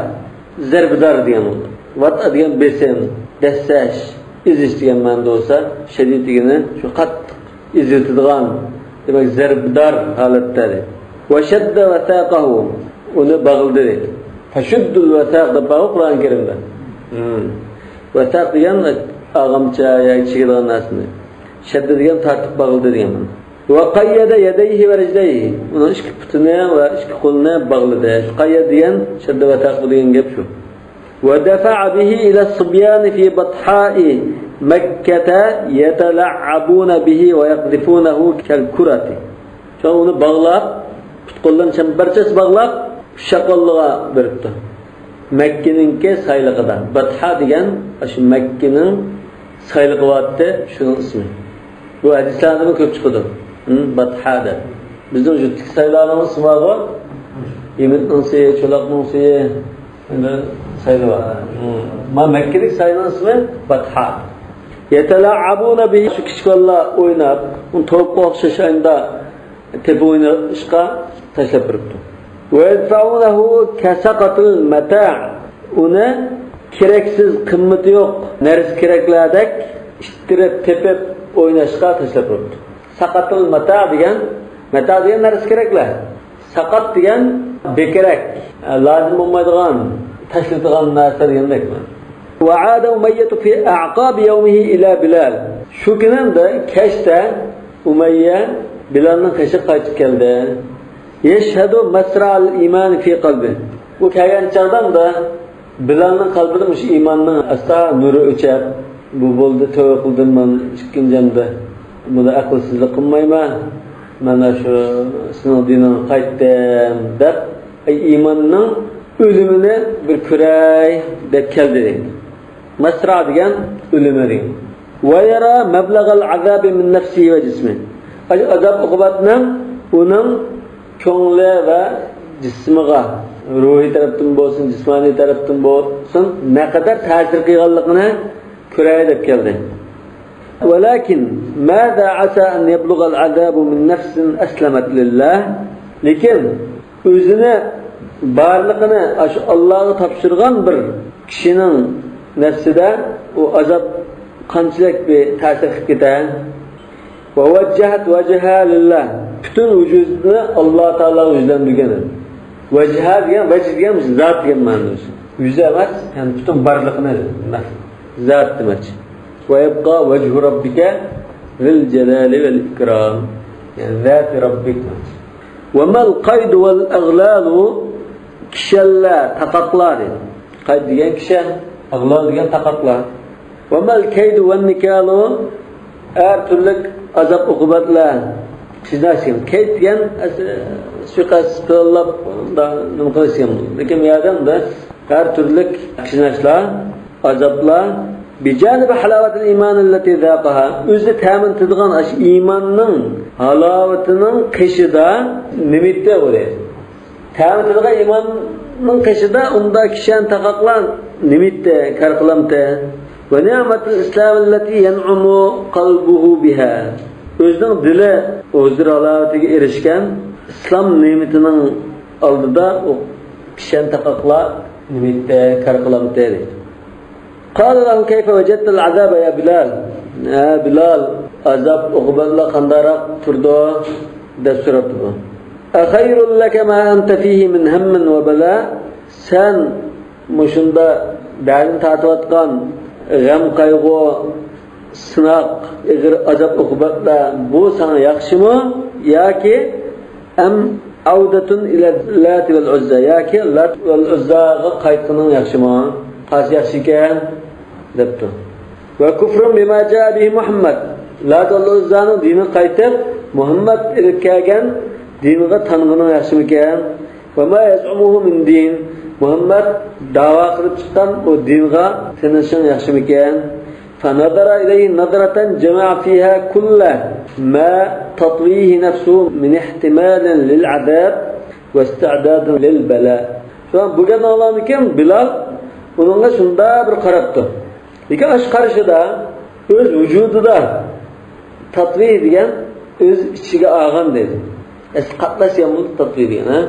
زەربىدار دېگەن بولىدۇ. ۋەتئە دېگەن بېسىم، دەسسەش، ئېزىش دېگەن مەنىدە بولسا، شەدىد دېگىنى شۇ قاتتىق ئېزىۋېتىدىغان، دېمەك، زەربىدار ھالەتتە دەيدۇ. وشد وثاقه، ئۇنى باغلىدى دەيدۇ. فشدوا الوثاق دەپ بارغۇ قۇرئان كەرىمدە. ھىم. ۋەسەق دېگەن ئارغامچا ياكى چىگىدىغان نەرسىنى. شەددە دېگەن تارتىپ باغلىدى دېگەن مەنە. ۋەقەييەدە يەدەيھى ۋە رىجلەيھى. ئۇنىڭ ئىككى پۇتىنى ۋە ئىككى قولىنى باغلىدى. قەييەد دېگەن شەددە ۋەسەق دېگەن گەپ شۇ. ودفع به إلى الصبيان في بطحاء مكة يتلاعبون به ويقذفونه كالكرة. شۇڭا ئۇنى باغلاپ، پۇت-قوللىرىنى چەمبەرچاس باغلاپ، ئۇششاقۋاللىغا بېرىپتۇ. مەككىنىڭكى سايلىقىدا. باتھا دېگەن ئاشۇ مەككىنىڭ سايلىقى بارتتى، شۇنىڭ ئىسمى. بۇ ھەدىسلەردىمۇ كۆپ چىقىدۇ. ھىم، باتھا دەپ. بىزنىڭ يۇرتتىكى سايلارنىڭ ئىسمى بارغۇ. يېمىتنىڭ سېيى، چولاقنىڭ سېيى، ئەنە سايلى بار. ھىم. ما مەككىدىكى سايلىنىڭ ئىسمى باتھا. يتلاعبون به، شۇ كىچىك بالىلار ئويناپ، ئۇنى توپقا ئوخشاش ئاينىدا تېپىپ ئويناشقا تاشلاپ بېرىپتۇ. ويدفعونه كسقط المتاع، ئۇنى كېرەكسىز، قىممىتى يوق نەرسە كېرەكلەردەك ئىتتىرىپ تېپىپ ئويناشقا تاشلاپ بېرىپتۇ. ساقاتىل ماتا دېگەن، ماتا دېگەن نەرسە كېرەكلەر. ساقات دېگەن بىكېرەك، لازىم بولمايدىغان، تاشلىتىدىغان نەرسە دېگەندەك. وعاد أمية في أعقاب يومه إلى بلال. شۇ كۈنى ئەمدى كەچتە ئۇمەييە بىلالنىڭ قېشىغا قايتىپ كەلدى. يشهد مسرع الإيمان في قلبه. ئۇ كەلگەن چاغدا ئەمدى بىلالنىڭ قەلبىدە مۇشۇ ئىماننىڭ ئاستا نۇرى ئۆچەپ، بۇ بولدى، تەۋبە قىلدىم مەن ئىككىنچى ئەمدى. بۇنى ئەقىلسىزلىك قىلمايمەن. مەن شۇ سېنىڭ دىنىڭغا قايتتىم دەپ، ئىماننىڭ ئۆلۈمىنى بىر كۆرەي دەپ كەلدى دەيدۇ. مەسرا دېگەن ئۆلۈمى دېگەن. ويرى مبلغ العذاب من نفسه وجسمه. ئاشۇ ئازاب ئوقۇبەتنىڭ ئۇنىڭ كۆڭلى ۋە جىسمىغا، روھىي تەرەپتىن بولسۇن، جىسمانىي تەرەپتىن بولسۇن، نەقەدەر تەسىر قىلغانلىقىنى كۆرەي دەپ كەلدى. ولكن ماذا عسى أن يبلغ العذاب من نفس أسلمت لله؟ لېكىن ئۆزىنى بارلىقىنى ئاشۇ ئاللاغا تاپشۇرغان بىر كىشىنىڭ نەپسىدە ئۇ ئازاب قانچىلىك بىر تەسىر قىلىپ كېتە؟ ووجهت وجهها لله. پۈتۈن ۋۇجۇدىنى ئاللا تائالاغا يۈزلەندۈرگەن. ۋەجھا دېگەن، ۋەجھ دېگەن زات دېگەن مەنىدە. يۈزى ئەمەس، يەنى پۈتۈن بارلىقىنى. زات دېمەكچى. ويبقى وجه ربك ذو الجلال والإكرام. يەنى ذات ربك دېمەكچى. وما القيد والأغلال؟ كىشەنلەر، تاقاقلار دەيدۇ. قەيد دېگەن كىشەن، ئەغلال دېگەن تاقاقلار. وما الكيد والنكال؟ ھەر تۈرلۈك ئازاب-ئوقۇبەتلەر، قىيناش دېگەن. كەيد دېگەن، ئەس-، سۇيىقەست پىلانلاپ، نېمە قىلىش دېگەن. لېكىن بۇ يەردە ھەر تۈرلۈك قىيناشلار، ئازابلار، بجانب حلاوة الإيمان التي ذاقها، ئۆزى تەمىن تېتىغان ئاشۇ ئىماننىڭ ھالاۋىتىنىڭ قېشىدا نېمە ئىدى ئۇ دەيدۇ. تەمىن تېتىغان ئىماننىڭ قېشىدا ئۇنداق كىشەن تاقاقلار نېمە ئىدى، كار قىلامتى. ونعمة الإسلام التي ينعم قلبه بها، ئۆزىنىڭ دىلى ھۇزۇر ھالاۋىتىگە ئېرىشكەن ئىسلام نېمىتىنىڭ ئالدىدا ئۇ كىشەن تاقاقلار نېمە ئىدى، كار قىلامتى دەيدۇ. قال له كيف وجدت العذاب يا بلال؟ ھە بىلال، ئازاب ئوقۇبەتلەر قانداقراق تۇرىدۇ؟ دەپ سوراپتۇ بۇ. أخير لك ما أنت فيه من هم وبلاء؟ سەن مۇشۇنداق دەردىن تارتىۋاتقان غەم-قايغۇ، سىناق، ئېغىر ئازاب-ئوقۇبەتلەر، بۇ ساڭا ياخشىمۇ ياكى أم عودة إلى اللات والعزى، ياكى لات ۋەل ئۇززاغا قايتقىنىڭ ياخشىمۇ؟ قايسى ياخشىكەن؟ دەپتۇ. وكفر بما جاء به محمد، لات ۋەل ئۇززانىڭ دىنىغا قايتىپ، مۇھەممەد ئېلىپ كەلگەن دىنغا تانغىنىڭ ياخشىمىكەن؟ وما يزعمه من دين، مۇھەممەد داۋا قىلىپ چىققان ئۇ دىنغا تىنىشىڭ ياخشىمىكەن؟ فنظر إليه نظرة جمع فيها كل ما تطويه نفسه من احتمال للعذاب واستعداد للبلاء. شۇڭا بۇ گەپنى ئاڭلىغاندىن كېيىن بىلال ئۇنىڭغا شۇنداق بىر قاراپتۇ. لېكىن ئاشۇ قارىشىدا ئۆز ۋۇجۇدىدا تاتۋى دېگەن ئۆز ئىچىگە ئالغان دەيدۇ. ئەسلى قاتلاش دېگەن بولىدۇ تاتۋى دېگەن، ھە؟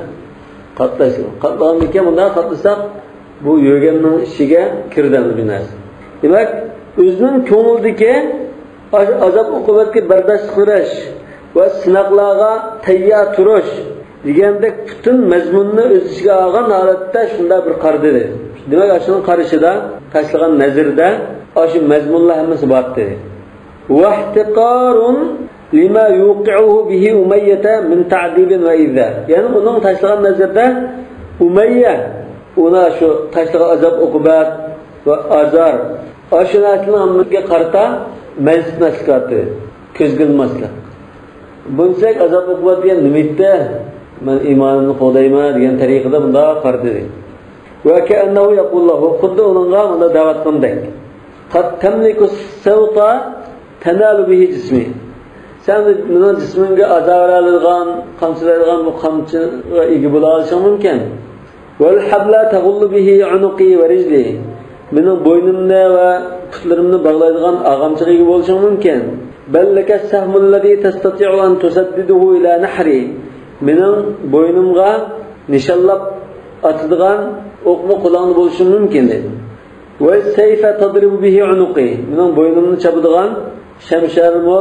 قاتلاش دېگەن. قاتلىغاندىن كېيىن بۇنداق قاتلىساق، بۇ يۆگەمنىڭ ئىچىگە كىرىدۇ بىر نەرسە. دېمەك، ئۆزىنىڭ كۆڭلىدىكى ئاز-، ئازاب-ئوقۇبەتكە بەرداشلىق بېرىش ۋە سىناقلارغا تەييار تۇرۇش دېگەندەك پۈتۈن مەزمۇننى ئۆز ئىچىگە ئالغان ھالەتتە شۇنداق بىر قارىدى. دېمەك، ئاشۇنىڭ قارىشىدا تاشلىغان نەزىرىدە ئاشۇ مەزمۇنلار ھەممىسى بار دېدى. واحتقار لما يوقعه به أمية من تعذيب وإيذاء. يەنى ئۇنىڭ تاشلىغان نەزىرىدە ئۇمەييە، ئۇنى شۇ تاشلىغان ئازاب-ئوقۇبەت ۋە ئازار، ئاشۇ نەرسىنىڭ ھەممىسىگە قارىتا مەنسىتمەسلىك، كۆزگە ئىلماسلىق. بۇنچىلىك ئازاب-ئوقۇبەت دېگەن نېمە ئىدى؟ مەن ئىمانىمنى قوغدايمەن دېگەن تەرىقىدە بۇنداق قارىدى. وكأنه يقول له، خۇددى ئۇنىڭغا مۇنداق دەۋاتقاندەك. قد تملك السوط تنال به جسمي. سەن مېنىڭ جىسمىمگە ئازار بېرەلەيدىغان، قامچىلايدىغان بۇ قامچىغا ئىگە بولالىشىڭ مۇمكىن. والحبل تغل به عنقي ورجلي. مېنىڭ بوينۇمنى ۋە پۇتلىرىمنى باغلايدىغان ئاغامچىغا ئىگە بولۇشۇڭ مۇمكىن. بل لك السهم الذي تستطيع أن تسدده إلى نحري. مېنىڭ بوينۇمغا نىشانلاپ ئاتىدىغان ئوقمۇ قولۇڭدا بولۇشى مۇمكىن، دېدى. والسيف تضرب به عنقي. مېنىڭ بوينۇمنى چاپىدىغان شەمشەرمۇ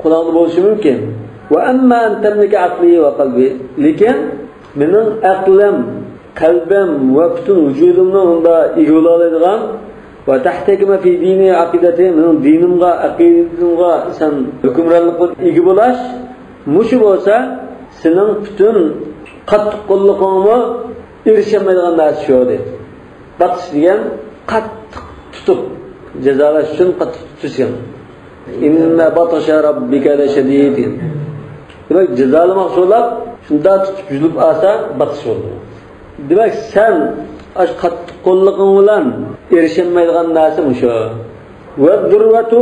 قولۇڭدا بولۇشى مۇمكىن. وأما أن تملك عقلي وقلبي. لېكىن مېنىڭ ئەقلىم، قەلبىم ۋە پۈتۈن ۋۇجۇدۇمنى ئۇندا ئىگە بولالايدىغان، وتحتكم في ديني وعقيدتي، مېنىڭ دىنىمغا، ئەقىدەمگە سەن ھۆكۈمرانلىققا ئىگە بولاش، مۇشۇ بولسا سېنىڭ پۈتۈن قاتتىق قوللۇقۇڭمۇ ئېرىشەلمەيدىغان نەرسە شۇ، دېدى. باتىش دېگەن قاتتىق تۇتۇپ جازالاش ئۈچۈن قاتتىق تۇتۇش دېگەن. إن بطش ربك لشديد. دېمەك، جازالىماقچى بولۇپ، شۇنداق تۇتۇپ يۇلۇپ ئالسا، باتىش بولىدۇ. دېمەك، سەن ئاشۇ قاتتىق قوللۇقۇڭ بىلەن ئېرىشەلمەيدىغان نەرسە مۇشۇ. والذروة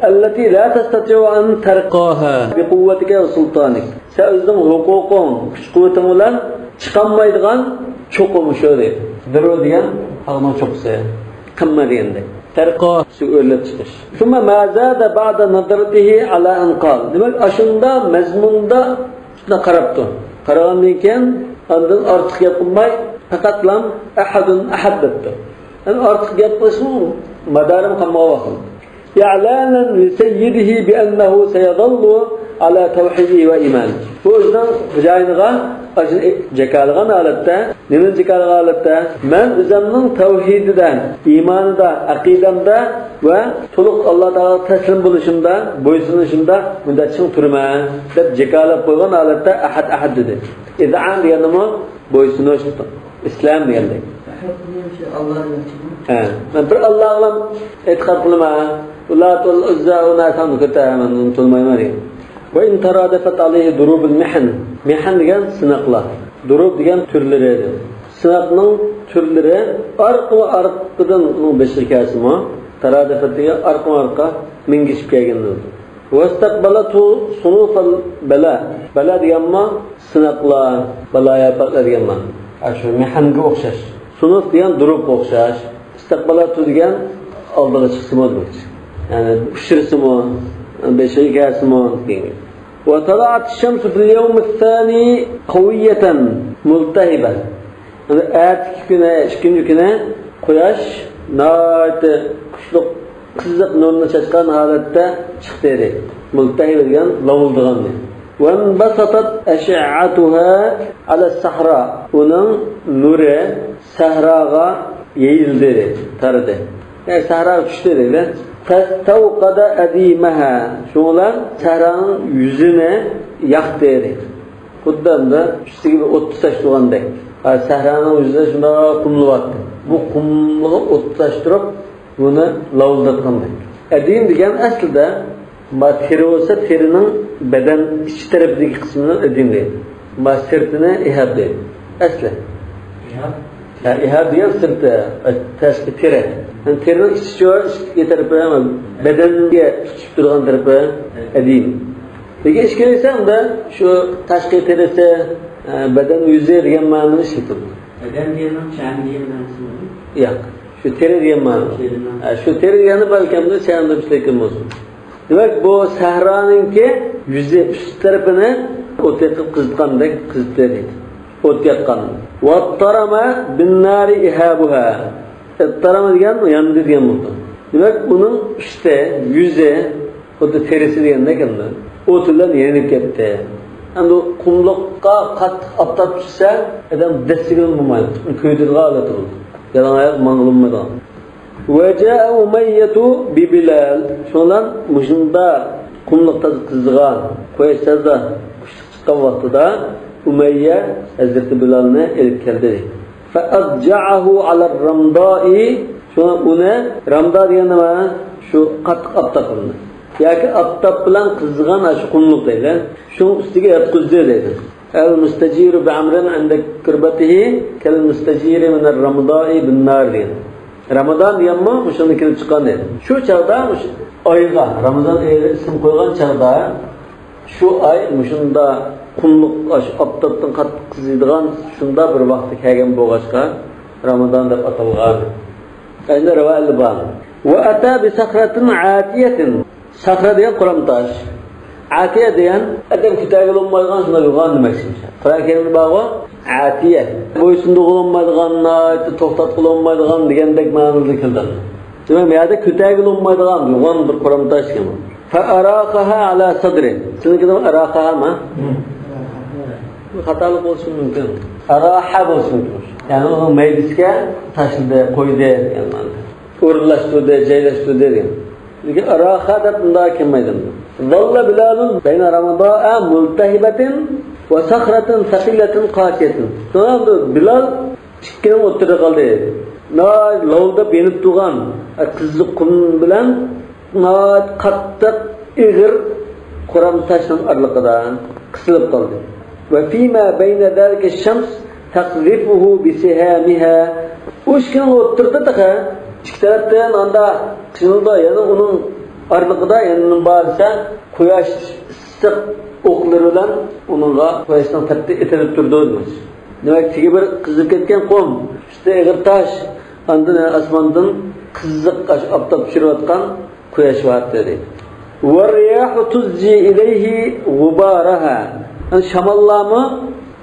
التي لا تستطيع أن ترقاها بقوتك وسلطانك. سەن ئۆزۈڭنىڭ ھوقۇقۇڭ، كۈچ-قۇۋۋىتىڭ بىلەن چىقالمايدىغان چوققا مۇشۇ، دەيدۇ. دىرۋە دېگەن تاغنىڭ چوققىسى. قىمما دېگەندەك. تەرقا، سۇ ئۆرلەپ چىقىش. ثم ما زاد بعد نظرته على أن قال. دېمەك، ئاشۇنداق مەزمۇندا شۇنداق قاراپتۇ. قارىغاندىن كېيىن ئاندىن ئارتۇق گەپ قىلماي، پەقەتلا «ئەھەدۇن ئەھەد» دەپتۇ. يەنى ئارتۇق گەپ قىلىشنىڭ مادارىمۇ قالمىغان ۋاقىت. إعلانا لسيده بأنه سيظل على توحيده وإيمانه. بۇ ئۆزىنىڭ خوجايىنىغا ئاشۇنى جاكارلىغان ھالەتتە، نېمىنى جاكارلىغان ھالەتتە؟ مەن ئۆزۈمنىڭ تەۋھىدىدە، ئىمانىدا، ئەقىدەمدە ۋە تولۇق ئاللا تائالاغا تەسلىم بولۇشۇمدا، بويسۇنۇشۇمدا مۇنداق چىڭ تۇرىمەن، دەپ جاكارلاپ قويغان ھالەتتە «ئەھەد، ئەھەد» دېدى. ئىزئان دېگەننىمۇ بويسۇنۇش، ئىسلام دېگەندەك. ئەھەد دېگەن شۇ ئاللا دېگەن چىقىدۇ. ھە، مەن بىر ئاللاغىلا ئېتىقاد قىلىمەن. ئۇ لات، ئۇل ئۇززا، ئۇ نەرسىنى كۆتەرمەن، ئۇنتۇلمايمەن دېگەن. وإن ترادفت عليه ضروب المحن. مىھەن دېگەن سىناقلار. دۇرۇب دېگەن تۈرلىرى. سىناقنىڭ تۈرلىرى ئارقىمۇ ئارقىدىن ئۇنىڭ بېشىغا كەلسىمۇ، تارادىفەت دېگەن ئارقىمۇ ئارقا مىنگىشىپ كەلگەن بولىدۇ. ۋەستەقبەلەتھۇ سۇنۇفەل بەلا. بەلا دېگەنمۇ سىناقلار، بالايىئاپەتلەر دېگەن مانا. ئاشۇ مىھەنگە ئوخشاش. سۇنۇف دېگەن دۇرۇبقا ئوخشاش. ئىستەقبەلەتھۇ دېگەن ئالدىغا چىقسىمۇ دېمەكچى. يەنى ئۇچرىسىمۇ، بېشىغا كەلسىمۇ دېگەن گەپ. وطلعت الشمس في اليوم الثاني قوية ملتهبة. يەنى ئەتىكى كۈنى، ئىككىنچى كۈنى قۇياش ناھايىتى كۈچلۈك قىزىق نۇرنى چاچقان ھالەتتە چىقتى دېدى. مۇلتەھىب دېگەن لاۋۇلدىغان دېدى. وانبسطت أشعتها على الصحراء. ئۇنىڭ نۇرى سەھراغا يېيىلدى دېدى، تارىدى. يەنى سەھراغا چۈشتى دېدى. فاستوقد أديمها. شۇنىڭ بىلەن سەھرانىڭ يۈزىنى ياقتى دېدى. خۇددى ئەمدى ئۈستىگە بىر ئوت تۇتاش تۇرغاندەك. ھە، سەھرانىڭ يۈزى شۇنداق قۇملىۋاتتى. بۇ قۇملىغا ئوت تۇتاش تۇرۇپ، بۇنى لاۋۇلداتقاندەك. ئەدىم دېگەن ئەسلىدە، ما تېرە بولسا، تېرىنىڭ بەدەن ئىچ تەرىپىدىكى قىسمىنى ئەدىم دەيدۇ. ما سىرتىنى ئىھاب دەيدۇ. ئەسلى. ئىھاب؟ ھە، ئىھاب دېگەن سىرتى، تاشقى تېرە. يەنى تېرىنىڭ ئىچى شۇ، ئىچكى تەرىپى، بەدەنگە تۇتىشىپ تۇرغان تەرىپى ئەدىم. لېكىن ئىشكىلىسەڭدە شۇ تاشقى تېرىسى، ئە، بەدەن يۈزى دېگەن مەنىنى ئىشلىتىدۇ. بەدەن دېگەننىڭ چەم دېگەن مەنىسىمۇ؟ ياق. شۇ تېرە دېگەن مەنە. تېرىنىڭ. ئە، شۇ تېرە دېگەننى بەلكىم چەم دەپ ئىشلەتكەن بولسۇن. دېمەك، بۇ سەھرانىڭكى يۈزى ئۈست تەرىپىنى ئوت يېقىپ قىزىتقاندەك قىزىتتى دەيدۇ. ئوت ياققان. واضطرم بالنار إهابها. اضطرم دېگەن ياندى دېگەن بولىدۇ. دېمەك، ئۇنىڭ ئۈستى، يۈزى خۇددى تېرىسى دېگەندەك ئەمدى ئوت بىلەن يېنىپ كەتتى. ئەمدى قۇملۇققا قاتتىق ئاپتاپ چۈشسە، ئادەم دەسسىگىلى بولمايدۇ. كۆيدۈرىدىغان ھالەتتە بولىدۇ. يالاڭ ئاياق ماڭغىلى بولمايدىغان. وجاء أمية ببلال. شۇنىڭ بىلەن مۇشۇنداق قۇملۇق تازا قىزىغان، قۇياش تازا قۇشلۇق چىققان ۋاقتىدا ئۇمەييە ھەزرىتى بىلالنى ئېلىپ كەلدى. فأضجعه على الرمضاء. شۇڭا ئۇنى، رامدا دېگەن نېمە؟ شۇ قاتتىق ئاپتاپ بىلەن ياكى ئاپتاپ بىلەن قىزىغان ئاشۇ قۇملۇق دەيدۇ. شۇنىڭ ئۈستىگە ياتقۇزدى دەيدۇ. المستجير بعمر عند كربته كالمستجير من الرمضاء بالنار دېگەن. رامىزان دېگەنمۇ مۇشۇندىن كېلىپ چىققان دەيدۇ. شۇ چاغدا مۇشۇ ئايغا رامىزان ئېيىغا ئىسىم قويغان چاغدا شۇ ئاي مۇشۇنداق قۇملۇق، ئاشۇ ئاپتاپتىن قاتتىق قىزىيدىغان شۇنداق بىر ۋاقتى كەلگەن بولغاچقا، رامىزان دەپ ئاتالغان. ئەنە رىۋايەتلەر بار. وأتى بصخرة عاتية. ساخرا دېگەن قۇرام تاش. ئاتىيە دېگەن ئادەم كۆتەرگىلى بولمايدىغان شۇنداق يوغان دېمەكچى. قۇرئان كەرىمدە بارغۇ، ئاتىيە. بويسۇندۇرغىلى بولمايدىغان، ناھايىتى توختاتقىلى بولمايدىغان دېگەندەك مەنىدە كېلىدۇ. دېمەك، بۇ يەردە كۆتەرگىلى بولمايدىغان يوغان بىر قۇرام تاش ئىكەن بۇ. فأراخها على صدره. سىزنىڭكىدە ئاراخاها ما؟ بۇ خاتالىق بولۇشى مۇمكىن. ئاراخا بولۇشى مۇمكىن. يەنى ئۇنىڭ مەيدىسىگە تاشلىدى، قويدى دېگەن مەنىدە. ئورۇنلاشتۇردى، جايلاشتۇردى دېگەن. لېكىن ئاراخا دەپ مۇنداق كەلمەيدۇ. ظل بلال بين رمضاء ملتهبة وصخرة ثقيلة قاسية. شۇڭا بىلال ئىككىنىڭ ئوتتۇرىدا قالدى. ناھايىتى لاۋۇلداپ يېنىپ تۇرغان قىزىل قۇم بىلەن ناھايىتى قاتتىق، ئېغىر قۇرام تاشنىڭ ئارىلىقىدا قىسىلىپ قالدى. وفيما بين ذلك الشمس تقذفه بسهامها. ئۇ ئىككىنىڭ ئوتتۇرىدا تېخى ئىككى تەرەپتىن ئاندا قىلىنىدۇ، يەنە ئۇنىڭ ئارىلىقىدا يەنە نېمە بار دېسە، قۇياش ئىسسىق ئوقلىرى بىلەن ئۇنىڭغا قۇياشنىڭ تەپتى ئېتىلىپ تۇرىدۇ دېمەكچى. دېمەك، تېگى بىر قىزىپ كەتكەن قۇم، ئۈستى ئېغىر تاش، ئاندىن ئاسماندىن قىزىق ئاشۇ ئاپتاپ چۈشۈرۈۋاتقان قۇياش بار دېدى. والرياح تزجي إليه غبارها. يەنى شاماللارمۇ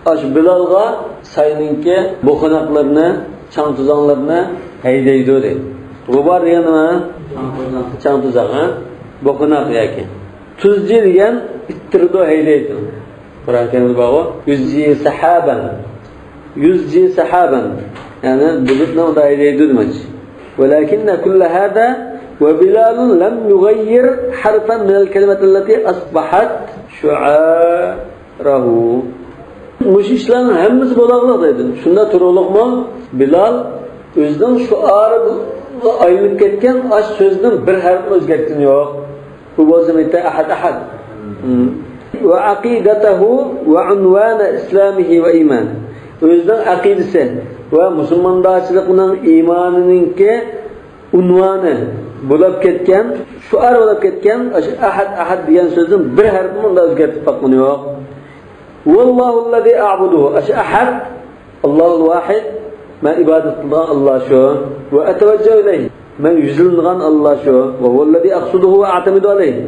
ئاشۇ بىلالغا ساينىڭكى بوخۇناقلىرىنى، چاڭ-توزاڭلىرىنى ھەيدەيدۇ دەيدۇ. غۇبار دېگەن نېمە؟ چاڭ-توزاڭ، ھە؟ بوخۇناق ياكى. تزجي دېگەن ئىتتىرىدۇ، ھەيدەيدۇ. قۇرئان كەرىمدە بارغۇ، يزجي سحابا. يزجي سحابا. يەنى بۇلۇتنى ئۇندا ھەيدەيدۇ دېمەكچى. ولكن كل هذا وبلال لم يغير حرفا من الكلمة التي أصبحت شعارا. راھۇ. مۇشۇ ئىشلارنىڭ ھەممىسى بولاغلىق دەيدۇ. شۇنداق تۇرۇقلۇقمۇ؟ بىلال ئۆزىنىڭ شوئارىغا ئايلىنىپ كەتكەن ئاش سۆزنىڭ بىر ھەرپىنى ئۆزگەرتكىنى يوق. بۇ بولسا مېيتە ئەھەد، ئەھەد. ھىم. وعقيدته وعنوان إسلامه وإيمانه. ئۆزىنىڭ ئەقىدىسى ۋە مۇسۇلماندارچىلىقىنىڭ، ئىمانىنىڭكى ئۇنۋانى بولاپ كەتكەن، شوئار بولاپ كەتكەن ئاشۇ ئەھەد، ئەھەد دېگەن سۆزنىڭ بىر ھەرپىنى ئۇندا ئۆزگەرتىپ باققىنى يوق. ۋاللاھۇللەزى ئەئبۇدۇھۇ، ئاشۇ ئەھەد، ئاللاھۇل ۋاھىد، مەن ئىبادەت قىلىدىغان ئاللا شۇ. ۋە ئەتەۋەججەھۇ ئىلەيھى، مەن يۈزلىنىدىغان ئاللا شۇ. ۋە ھۇۋەللەزى ئەقسۇدۇھۇ ۋە ئەئتەمىدۇ ئەلەيھى،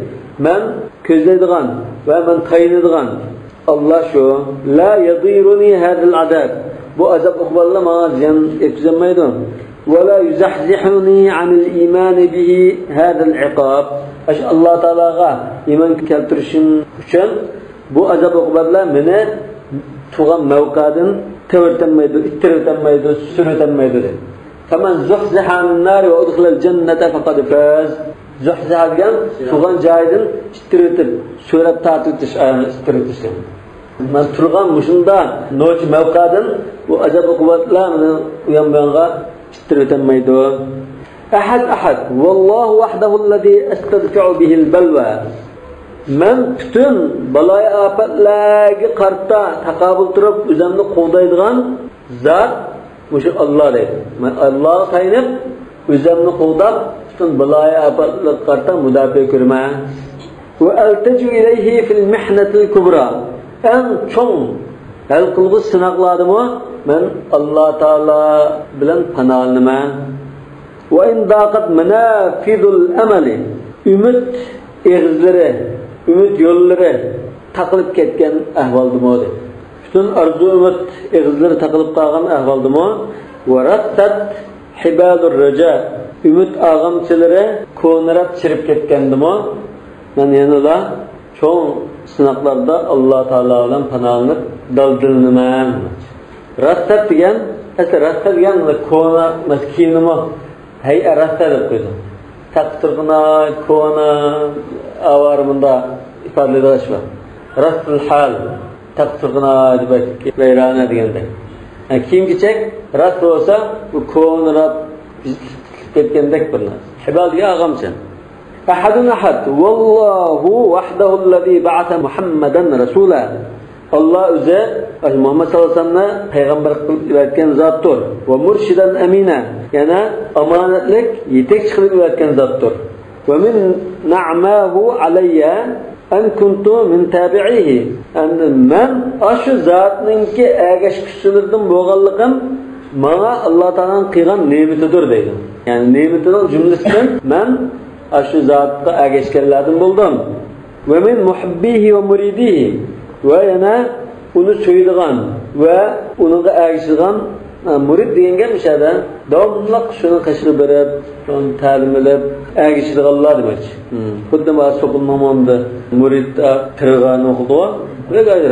مەن كۆزلەيدىغان ۋە مەن تايىنىدىغان ئاللا شۇ. لا يضيرني هذا العذاب، بۇ ئازاب ئوقۇبەتلەر ماڭا زىيان يەتكۈزەلمەيدۇ. ولا يزحزحني عن الإيمان به هذا العقاب، ئاشۇ ئاللا تائالاغا ئىمان كەلتۈرۈشۈم ئۈچۈن بۇ ئازاب ئوقۇبەتلەر مېنى تۇرغان مەۋقەدىن تەۋرىتەلمەيدۇ، ئىتتىرىۋېتەلمەيدۇ، سۈرۈۋېتەلمەيدۇ دەيدۇ. فمن زحزح عن النار وأدخل الجنة فقد فاز. زۇھزىھە دېگەن تۇرغان جايىدىن ئىتتىرىۋېتىپ، سۆرەپ تارتىۋېتىش، ئاياغنى ئىتتىرىۋېتىش دېگەن. مەن تۇرغان مۇشۇنداق نوچى مەۋقەدىن بۇ ئازاب ئوقۇبەتلەر مېنى ئۇيان بۇيانغا ئىتتىرىۋېتەلمەيدۇ. ئەھەد، ئەھەد. والله وحده الذي أستدفع به البلوى. مەن پۈتۈن بالايىئاپەتلەرگە قارىتا تاقابىل تۇرۇپ، ئۆزۈمنى قوغدايدىغان زات مۇشۇ ئاللا دەيدۇ. مەن ئاللاغا تايىنىپ، ئۆزۈمنى قوغداپ، پۈتۈن بالايىئاپەتلەرگە قارىتا مۇداپىئە كۆرىمەن. وألتجئ إليه في المحنة الكبرى. ئەڭ چوڭ ھەل قىلغۇچ سىناقلاردىمۇ مەن ئاللا تائالا بىلەن پاناھلىنىمەن. وإن ضاقت منافذ الأمل، ئۈمىد ئېغىزلىرى، ئۈمىد يوللىرى تاقىلىپ كەتكەن ئەھۋالدىمۇ دەيدۇ. پۈتۈن ئارزۇ-ئۈمىد ئېغىزلىرى تاقىلىپ قالغان ئەھۋالدىمۇ، ورثت حبال الرجاء، ئۈمىد ئاغامچىلىرى كونىراپ چىرىپ كەتكەندىمۇ، مەن يەنىلا چوڭ سىناقلاردا ئاللا تائالا بىلەن پاناھلىنىپ دالدىلىنىمەن. رەسسەت دېگەن، ئەسلى رەسسەت دېگەن كونا، مەس-، كىيىمنىمۇ ھەيئە رەستە دەپ قويدۇم. تەققە تۇرغىناي، كونا، ئاۋارە، مۇنداق ئىپادىلەيدىغان ئىش بار. رەستۇل ھال، تەققە تۇرغىناي دېمەك، ۋەيرانە دېگەندەك. يەنى كىيىم-كېچەك رەست بولسا، بۇ كونىراپ، پىشىپ كەتكەندەك بىر نەرسە. ھىبال دېگەن ئاغامچا. ئەھەدۇن ئەھەد. ۋاللاھۇ ۋەھدەھۇللەزى بەئەسە مۇھەممەدەن رەسۇلا. ئاللا ئۆزى مۇھەممەد ساللاللاھۇ ئەلەيھى ۋەسەللەمنى پەيغەمبەر قىلىپ يىبەرگەن زاتتۇر. ۋە مۇرشىدەن ئەمىنا. يەنە ئامانەتلىك يېتەكچى قىلىپ يىبەرگەن زاتتۇر. ۋە مىن نەئمەھۇ ئەلەييە ئەن كۇنتۇ مىن تابىئىھى. ئەمدى مەن ئاشۇ زاتنىڭكى ئەگەشكۈچىلىرىدىن بولغانلىقىم ماڭا ئاللا تائالانىڭ قىلغان نېمىتىدۇر دەيدۇ. يەنى نېمىتىنىڭ جۈملىسىدىن مەن ئاشۇ زاتقا ئەگەشكەنلەردىن بولدۇم. ۋە مىن مۇھىببىھى ۋە مۇرىدىھى. ۋە يەنە ئۇنى سۆيىدىغان ۋە ئۇنىڭغا ئەگىشىدىغان، ھە، مۇرىد دېگەن گەپ مۇشۇ يەردە داۋاملىق شۇنىڭ قېشىغا بېرىپ، شۇنى تەلىم ئېلىپ، ئەگىشىدىغانلار دېمەكچى. خۇددى مانا سوپۇننىڭ مۇندى مۇرىد، ھە، پىرغانى ئوقۇدىغۇ.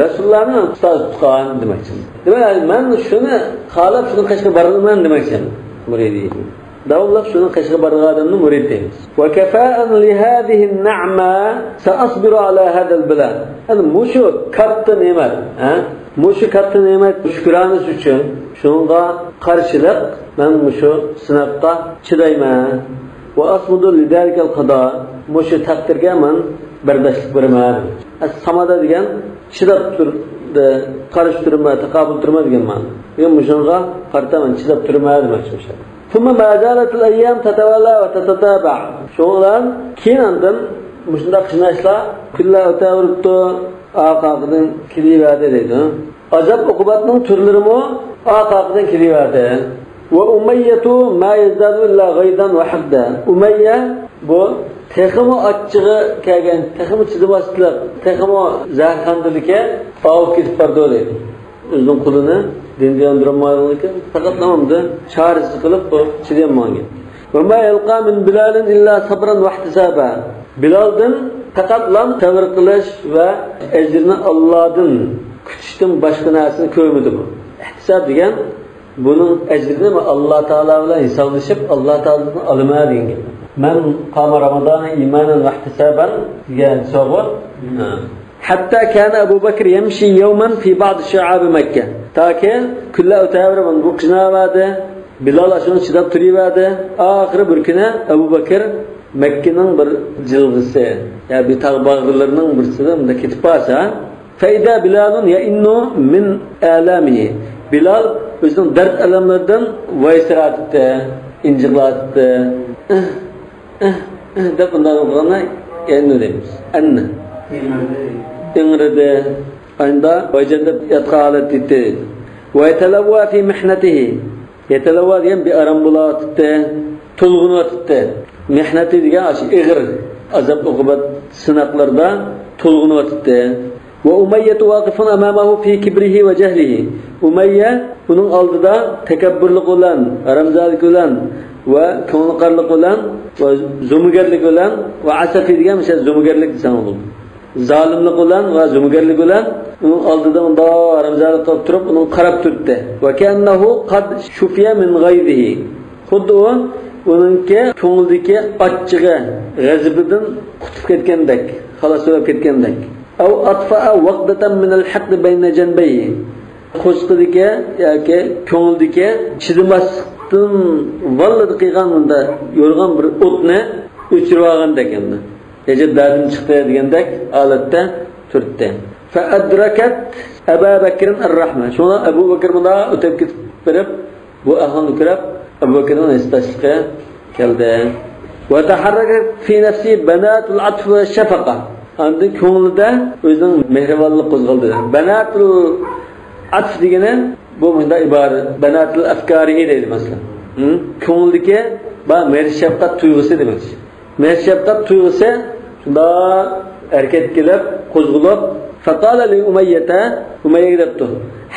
رەسۇللارنى ئۇستاز تۇتقان دېمەكچى. دېمەك، مەن شۇنى خالاپ شۇنىڭ قېشىغا بارىمەن دېمەكچى. مۇرىدى. داۋاملىق شۇنىڭ قېشىغا بارغان ئادەمنى مۇرىد دەيمىز. ۋە كەفائەن لىھازىھىن نەئمە سەئەسبىرۇ ئەلا ھازەل بىلا. يەنى مۇشۇ كاتتا نېمەت، ھە؟ مۇشۇ كاتتا نېمەت شۈكرانىسى ئۈچۈن، شۇنىڭغا قارشىلىق مەن مۇشۇ سىناققا چىدايمەن. ۋە ئەسمۇدۇ لىزالىكەل قەزا. مۇشۇ تەقدىرگە مەن بەرداشلىق بېرىمەن. ئەس-سامادا دېگەن چىداپ تۇر، قارشى تۇرما، تاقابىل تۇرما دېگەن مەنە. دېگەن مۇشۇنىڭغا قارىتا مەن چىداپ تۇرما دېمەكچى مۇشۇ. ثم ما زالت الأيام تتوالى وتتتابع. شۇنىڭ بىلەن كېيىن ئاندىن مۇشۇنداق قىيناشلار كۈنلەر ئۆتەۋېرىپتۇ، ئارقا-ئارقىدىن كېلىۋەردى دەيدۇ. ئازاب-ئوقۇبەتنىڭ تۈرلىرىمۇ ئارقا-ئارقىدىن كېلىۋەردى. وأمية ما يزداد إلا غيظا وحقدا. ئۇمەييە بۇ تېخىمۇ ئاچچىقى كەلگەن، تېخىمۇ چىدىماسلىق، تېخىمۇ زەھەرخەندىلىكى ئاۋۇپ كېتىپ بارىدۇ دەيدۇ. ئۆزىنىڭ قۇلىنى دىنغا ياندۇرالمايدىغانلىكى پەقەتلا ئەمدى چارىسىز قىلىپ بۇ چىدىيالمىغان گەپ. وما يلقى من بلال إلا صبرا واحتسابا. بىلالدىن پەقەتلا سەۋر قىلىش ۋە ئەجرىنى ئاللادىن كۈتۈشتىن باشقا نەرسىنى كۆرمىدى بۇ. ئېھتىساب دېگەن بۇنىڭ ئەجرىنى ئاللا تائالا بىلەن ھېسابلىشىپ، ئاللا تائالادىن ئالىمەن دېگەن گەپ. مەن قام رمضان إيمانا واحتسابا دېگەن سوغۇ. ھەتتا كان أبو بكر يمشي يوما في بعض شعاب مكة. تاكى كۈنلەر ئۆتەۋېرىپ، بۇ قىيناۋەردى. بىلال ئاشۇنى چىداپ تۇرۇۋەردى. ئاخىرى بىر كۈنى ئەبۇ بەكرى مەككىنىڭ بىر جىلغىسى، يا بىر تاغ باغرىلىرىنىڭ بىرسىدە مۇنداق كېتىپ بارسا، فإذا بلال يئن من آلامه. بىلال ئۆزىنىڭ دەرد-ئەلەملىرىدىن ۋايسىرايتتى، ئىنجىقلايتتى. ئىھ، ئىھ، ئىھ دەپ بۇنداق قىلغاندا يەنە دەيمىز. ئەننە. ئىڭرىدى. ئاينىدا ۋايجان دەپ ياتقان ھالەتتە ئىدى. ويتلوى في محنته. يتلوى دېگەن بىئارام بولۇۋاتىتتى، تولغىنىۋاتىتتى. مېھنەتى دېگەن ئاشۇ ئېغىر ئازاب-ئوقۇبەت سىناقلىرىدا تولغىنىۋاتىتتى. وأمية واقف أمامه في كبره وجهله. ئۇمەييە ئۇنىڭ ئالدىدا تەكەببۇرلۇقى بىلەن، ھارامزادىلىكى بىلەن ۋە كۆڭلى قارىلىقى بىلەن ۋە زومىگەرلىكى بىلەن ۋە ئەسەفى دېگەن مۇشۇ زومىگەرلىك دېسەڭ بولىدۇ. زالىملىقى بىلەن ۋە زومىگەرلىكى بىلەن ئۇنىڭ ئالدىدا مۇنداق ھارامزادىلىق قىلىپ تۇرۇپ، ئۇنىڭغا قاراپ تۇرۇپتۇ. وكأنه قد شفي من غيظه. خۇددى ئۇ ئۇنىڭكى كۆڭلىدىكى ئاچچىقى، غەزىپىدىن قۇتۇلۇپ كەتكەندەك، خالاس بولۇپ كەتكەندەك. أو أطفأ وقدة من الحقد بين جنبيه. قورسىقىدىكى ياكى كۆڭلىدىكى چىدىماسلىقتىن ۋاللىدا قىلغان مۇنداق يورغان بىر ئوتنى ئۆچۈرۈۋالغاندەك ئەمدى. نەجات دەردىن چىقتى دېگەندەك ھالەتتە تۇرۇپتۇ. فأدركت أبا بكر الرحمة. شۇڭا ئەبۇ بەكرى مۇنداق ئۆتۈپ كېتىپ بېرىپ، بۇ ئەھۋالنى كۆرۈپ، ئەبۇ بەكرىنىڭ ھېسداشلىقى كەلدى. وتحركت في نفسي بنات العطف والشفقة. ئاندىن كۆڭلىدە ئۆزىنىڭ مېھرىبانلىق قوزغالدى. بەناتۇل ئەتف دېگىنى بۇ مۇشۇنداق ئىبارە. بەناتۇل ئەفكارىھى دەيدۇ مەسىلەن. ھە؟ كۆڭلىدىكى بار مېھىر-شەپقەت تۇيغۇسى دېمەكچى. مېھىر-شەپقەت تۇيغۇسى شۇنداق ھەرىكەتكە كېلىپ، قوزغىلىپ، فقال لأمية، ئۇمەييەگە دەپتۇ،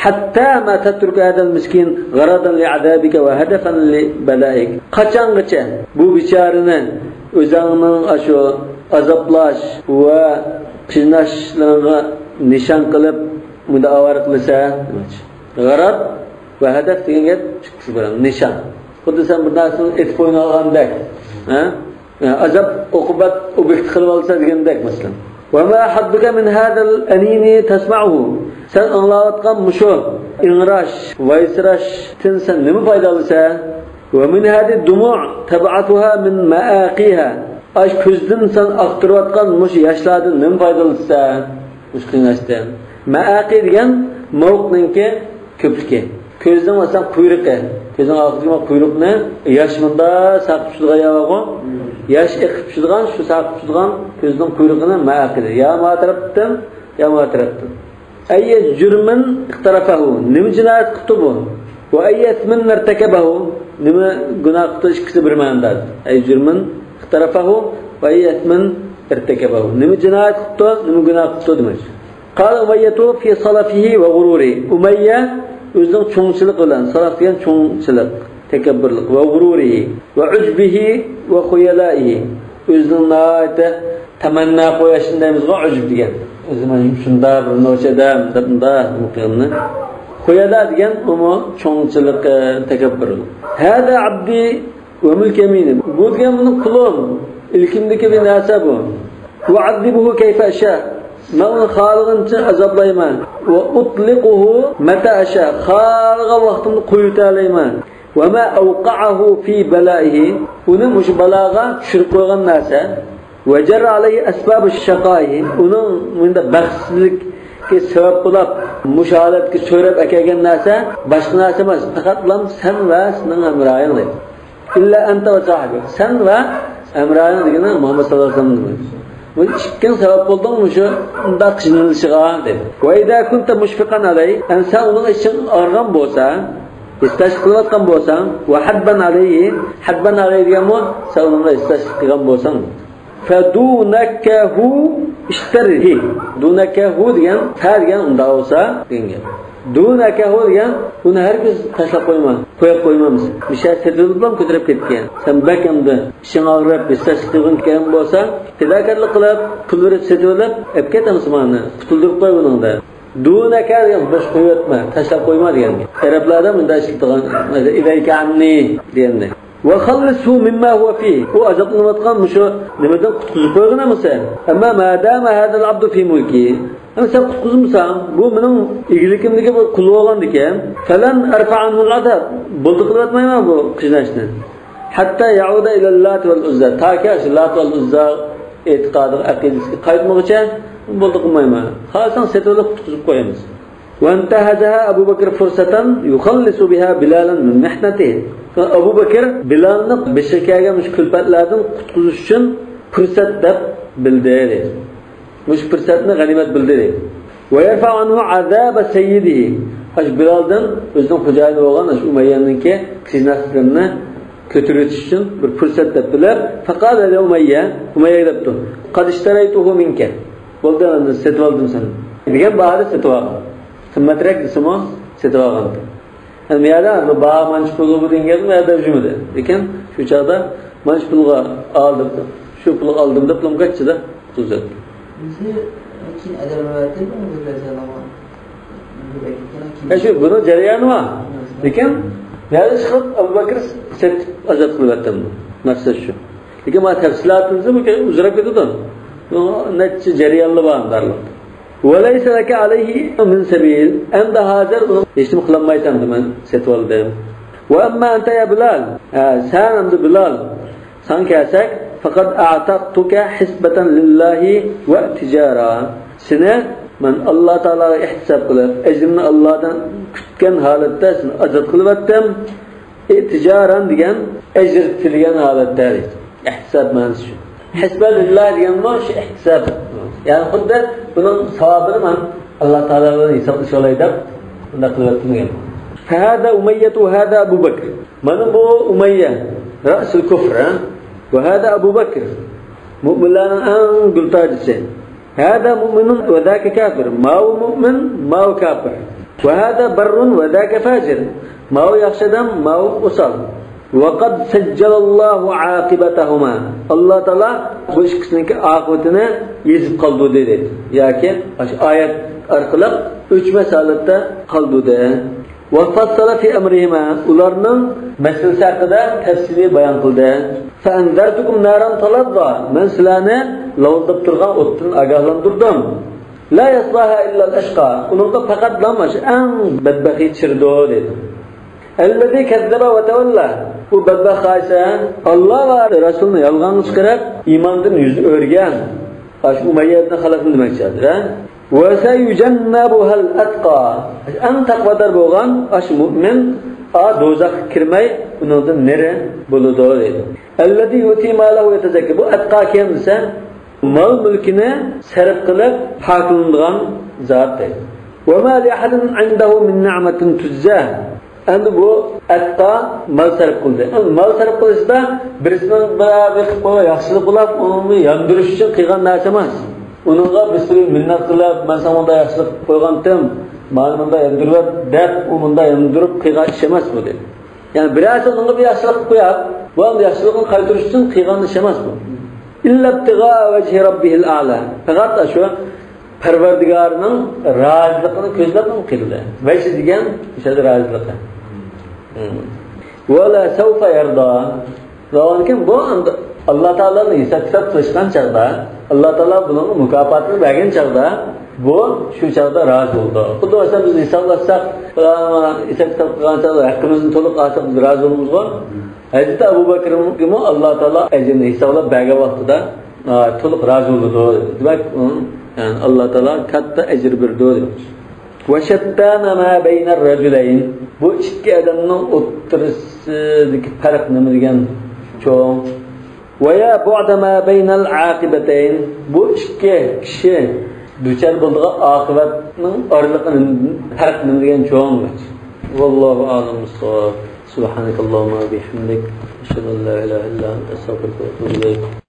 حتى ما تترك هذا المسكين غرضا لعذابك وهدفا لبلائك. قاچانغىچە بۇ بىچارىنى ئۆزۈڭنىڭ ئاشۇ ئازابلاش ۋە قىيناشلىرىڭغا نىشان قىلىپ مۇنداق ئاۋارە قىلىسەن؟ غەرەز ۋە ھەدەپ دېگەن گەپ ئىككىسى بىر نىشان. خۇددى سەن بىر نەرسىنى ئېتىپ ئوينىغاندەك، ھە؟ ئازاب ئوقۇبەت ئوبيېكتى قىلىۋالسا دېگەندەك، مەسىلەن. وما حظك من هذا الأنين تسمعه. سەن ئاڭلاۋاتقان مۇشۇ ئىڭراش، ۋايسىراشتىن سەن نېمە پايدا ئالىسەن؟ ومن هذه الدموع تبعثها من مآقيها. ئاش كۆزدىن سەن ئاقتۇرۇۋاتقان مۇشۇ ياشلاردىن نېمە پايدا ئالىسەن؟ مۇشۇ قىيناشتىن. مەئەقى دېگەن ماۋۇقنىڭكى كۆپلۈكى. كۆزنىڭ مەسىلەن قۇيرۇقى. كۆزنىڭ ئارقىدىكى قۇيرۇقنى ياش مۇندا ساقىپ چۈشىدىغان يا بارغۇ. ياش ئېقىپ چۈشىدىغان، شۇ ساقىپ چۈشىدىغان كۆزنىڭ قۇيرۇقىنى مەئەقى دەيدۇ. يا ما تەرەپتىن، يا ما تەرەپتىن. أي جرم اقترفه. نېمە جىنايەت قىپتۇ بۇ؟ وأي إثم ارتكبه. نېمە گۇناھ قىپتۇ، ئىككىسى بىر مەنىدە. أي جرم اقترفه وأي إثم ارتكبه. نېمە جىنايەت قىپتۇ، نېمە گۇناھ قىپتۇ دېمەكچى. قال أمية في سلفه وغروره. ئۇمەييە ئۆزىنىڭ چوڭچىلىقى بىلەن، سەلەف دېگەن چوڭچىلىق، تەكەببۇرلۇق، وغروره وعجبه وخيلائه. ئۆزىنىڭ ناھايىتى تەمەننا قويۇشىنى دەيمىزغۇ، ئۇجب دېگەن. ئۆزى مانا شۇنداق بىر نوچى ئادەم دەپ مۇنداق قىلغىنىنى. خۇيەلا دېگەن ئۇمۇ چوڭچىلىقى، تەكەببۇرلۇق. هذا عبدي وملك يميني. بۇ دېگەن مېنىڭ قۇلۇم، ئىلكىمدىكى بىر نەرسە بۇ. أعذبه كيف أشاء. مەن ئۇنى خالىغىنىچە ئازابلايمەن. وأطلقه متى أشاء. خالىغان ۋاقتىمدا قويۇۋېتەلەيمەن. وما أوقعه في بلائه. ئۇنى مۇشۇ بالاغا چۈشۈرۈپ قويغان نەرسە. وجر عليه أسباب شقائه. ئۇنىڭ مۇنداق بەختسىزلىككە سەۋەب بولۇپ، مۇشۇ ھالەتكە سۆرەپ ئەكەلگەن نەرسە باشقا نەرسە ئەمەس، پەقەتلا سەن ۋە سېنىڭ ھەمراھىڭ دەيدۇ. إلا أنت وصاحبك. سەن ۋە ھەمراھىڭ دېگىنى مۇھەممەد ساللاللاھۇ ئەلەيھى ۋەسەللەم دېدى. بۇ ئىككىڭ سەۋەب بولدۇڭ مۇشۇ ئۇنداق قىينىلىشىغا دېدى. وإذا كنت مشفقا عليه. ئەمدى سەن ئۇنىڭ ئىچىڭ ئاغرىغان بولسا، ھېسداشلىق قىلىۋاتقان بولساڭ، وحبا عليه، حبا عليه دېگەنمۇ سەن ئۇنىڭغا ھېسداشلىق قىلغان بولساڭ. فدونكه اشتره. دونكه دېگەن، فە دېگەن ئۇنداق بولسا دېگەن گەپ. دونكه دېگەن، ئۇنى ھەرگىز تاشلاپ قويما، قويۇپ قويمامىز. مىشە سېتىۋېلىپلا كۆتۈرۈپ كەتكەن. سەن بەك ئەمدى ئىشىڭ ئاغرىپ، ھېسداشلىق قىلغۇڭ كەلگەن بولسا، پىداكارلىق قىلىپ، پۇل بېرىپ سېتىۋېلىپ، ئەپ كەت ئەمسە مانا، قۇتۇلدۇرۇپ قوي بۇنىڭدا. دونكه دېگەن بوش قويۇۋەتمە، تاشلاپ قويما دېگەن گەپ. ئەرەبلەردە مۇنداق ئىشلىتىدىغان، مەسىلەن، إليك عني دېگەندەك. وخلصه مما هو فيه. ئۇ ئازابلىنىۋاتقان مۇشۇ نېمىدىن قۇتقۇزۇپ قويغىن ئەمىسە. أما ما دام هذا العبد في ملكي. ئەمما سەن قۇتقۇزمىساڭ، بۇ مېنىڭ ئىگىلىكىمدىكى بىر قۇل بولغاندىكىن، فلن أرفع عنه العذاب. بولدى قىلىۋەتمەيمەن بۇ قىيناشنى. حتى يعود إلى اللات والعزى. تاكى شۇ لات ۋە ئۇززا ئېتىقادىغا، ئەقىدىسىگە قايتمىغۇچە بولدى قىلمايمەن. خالىساڭ سېتىۋېلىپ قۇتقۇزۇپ قويىمىز. وانتهزها أبو بكر فرصة يخلص بها بلالا من محنته. ئەبۇ بەكىر بىلالنى بېشىغا كەلگەن مۇشۇ كۈلپەتلەردىن قۇتقۇزۇش ئۈچۈن پۇرسەت دەپ بىلدى، دەيدۇ. مۇشۇ پۇرسەتنى غەنىيمەت بىلدى، دەيدۇ. ويرفع عنه عذاب سيده. ئاشۇ بىلالدىن ئۆزىنىڭ خوجايىنى بولغان ئاشۇ ئۇمەييەنىڭكى قىيناشلىرىنى كۆتۈرۈۋېتىش ئۈچۈن بىر پۇرسەت دەپ بىلىپ، فقال لأمية، ئۇمەييەگە دەپتۇ، قد اشتريته منك. بولدى، ئەمدى سېتىۋالدىم سېنى. دېگەن باھادا سېتىۋالغان. قىممەترەك دېسىمۇ سېتىۋالغان. ئەمدى بۇ يەردە بۇ باھا مانچە پۇلغا بۇ دېگەن گەپنى بۇ يەردە تەرجىمىدە. لېكىن شۇ چاغدا مانچە پۇلغا ئالدىم، شۇ پۇلغا ئالدىم دەپ لومكاچچىدا تۇزاتتى. بىزنى كېيىن ئەدەپ رىۋايەتتە بۇ بىر رەزىيەللەھۇ ئەنھۇ. ھە، شۇ، بۇنىڭ جەريانى بار. لېكىن بۇ يەردە چىقىپ ئەبۇ بەكرى سېتىپ ئازاد قىلىۋەتتى. مەقسەت شۇ. لېكىن مانا تەپسىلاتىمىزدا بۇ ئۇزىراپ كېتىدۇ. بۇ نەچچە جەريانلىرى بار بارلىق. وليس لك عليه من سبيل. ئەمدى ھازىر ئۇنى ھېچنېمە قىلالمايسەن، مەن سېتىۋالدىم. وأما أنت يا بلال. ھە، سەن ئەمدى بىلال. ساڭا كەلسەك، فقد أعتقتك حسبة لله وائتجارا. سېنى مەن ئاللا تائالاغا ئېھتىساب قىلىپ، ئەجرىمنى ئاللادىن كۈتكەن ھالەتتە سېنى ئازاد قىلىۋەتتىم. ئىتىجارەن دېگەن ئەجىر تىلىگەن ھالەتتە دەيدۇ. ئېھتىساب مەنىسى شۇ. ھەسبە لىللا دېگەنمۇ شۇ ئېھتىساب. يەنى خۇددى بۇنىڭ ساۋابىنى مەن ئاللا تائالا بىلەن ھېسابلىشىۋالاي دەپ بۇنداق قىلىۋەتتىم دېگەن. فهذا أمية وهذا أبو بكر. مانا بۇ ئۇمەييە، رەئسۇل كۇفر، ھە؟ وهذا أبو بكر. مۆمىنلەرنىڭ ئەڭ گۈل تاجىسى. هذا مؤمن وذاك كافر. ماۋۇ مۆمىن، ماۋۇ كاپىر. وهذا بر وذاك فاجر. ماۋۇ ياخشى ئادەم، ماۋۇ ئوسال. وقد سجل الله عاقبتهما. ئاللا تائالا بۇ ئىككىسىنىڭكى ئاقىۋىتىنى يېزىپ قالدۇردى دەيدۇ. ياكى ئاشۇ ئايەت ئارقىلىق ئۆچمەس ھالەتتە قالدۇردى. وفصل في أمرهما، ئۇلارنىڭ مەسىلىسى ھەققىدە تەپسىلىي بايان قىلدى. فأنذرتكم نارا تلظى، مەن سىلەرنى لاۋۇلداپ تۇرغان ئوتتىن ئاگاھلاندۇردۇم. لا يصلاها إلا الأشقى، ئۇنىڭغا پەقەتلا مانا شۇ ئەڭ بەتبەخت چىرىدۇ، دېدى. الذي كذب وتولى، ئۇ بەتبەخت خاھىشە ئاللا ۋە رەسۇلنى يالغانغا چىقىرىپ، ئىماندىن يۈز ئۆرۈگەن، ئاشۇ ئۇمەييە ئىبن خەلەفنى دېمەكچى ھازىر، ھە؟ وسيجنبها الأتقى، ئەڭ تەقۋادار بولغان ئاشۇ مۇئمىن، ئا، دوزاخقا كىرمەي، ئۇنىڭدىن نېرى بولىدۇ، دەيدۇ. الذي يؤتي ماله يتزكى، بۇ ئەتقا كىم دېسە، مال مۈلكىنى سەرپ قىلىپ پاكلىنىدىغان زات، دەيدۇ. وما لأحد عنده من نعمة تجزى، ئەمدى بۇ ئەتقا مال سەرپ قىلدى. ئەمدى مال سەرپ قىلىشتا بىرسىنىڭ بىر، بىر قىلىپ قويغان ياخشىلىق بولۇپ، ئۇنى ياندۇرۇش ئۈچۈن قىلغان نەرسە ئەمەس. ئۇنىڭغا بىر سۈرى مىننەت قىلىپ، مەن ساڭا مۇنداق ياخشىلىق قىلىپ قويغانتىم، مانا مۇنداق ياندۇرۇۋەت دەپ، ئۇ مۇنداق ياندۇرۇپ قىلغان ئىش ئەمەس بۇ، دېدى. يەنى بىرەرسى ئۇنىڭغا بىر ياخشىلىق قىلىپ قويۇپ، بۇ ئەمدى ياخشىلىقنى قايتۇرۇش ئۈچۈن قىلغان ئىش ئەمەس بۇ. إلا ابتغاء وجه ربه الأعلى، پەقەت شۇ پەرۋەردىگارىنىڭ رازىلىقىنى كۆزلەپمۇ قىلدى. ۋەجھ دېگەن ئىشلەردە رازىلىقى. ولسوف يرضى. زاۋالكىن بۇ ئەمدى ئاللا تائالانى ھېساب كىتاب قىلىشقان چاغدا، ئاللا تائالا بۇنىڭغا مۇكاپاتىنى بەرگەن چاغدا، بۇ شۇ چاغدا رازى بولىدۇ. خۇددى مەسىلەن بىز ھېسابلاشساق، پالان ھېساب كىتاب قىلغان چاغدا ھەققىمىزنى تولۇق ئالساق بىز رازى بولىمىزغۇ. ھەزرىتى ئەبۇ بەكرىمۇ ئاللا تائالا ئەجرىنى ھېسابلاپ بەرگەن ۋاقتىدا، ئا، تولۇق رازى بولىدۇ. دېمەك، ئۇ، يەنى ئاللا تائالا كاتتا ئەجىر بېرىدۇ دېمەكچى. وشتان ما بين الرجلين، بۇ ئىككى ئادەمنىڭ ئوتتۇرىسىدىكى پەرق نېمە دېگەن چوڭ. ويا بعد ما بين العاقبتين، بۇ ئىككى كىشى دۇچار بولىدىغان ئاقىۋەتنىڭ ئارىلىقى نېمە، پەرق نېمە دېگەن چوڭ. والله أعلم بالصواب. سبحانك اللهم وبحمدك، أشهد أن لا إله إلا أنت، أستغفرك وأتوب إليك.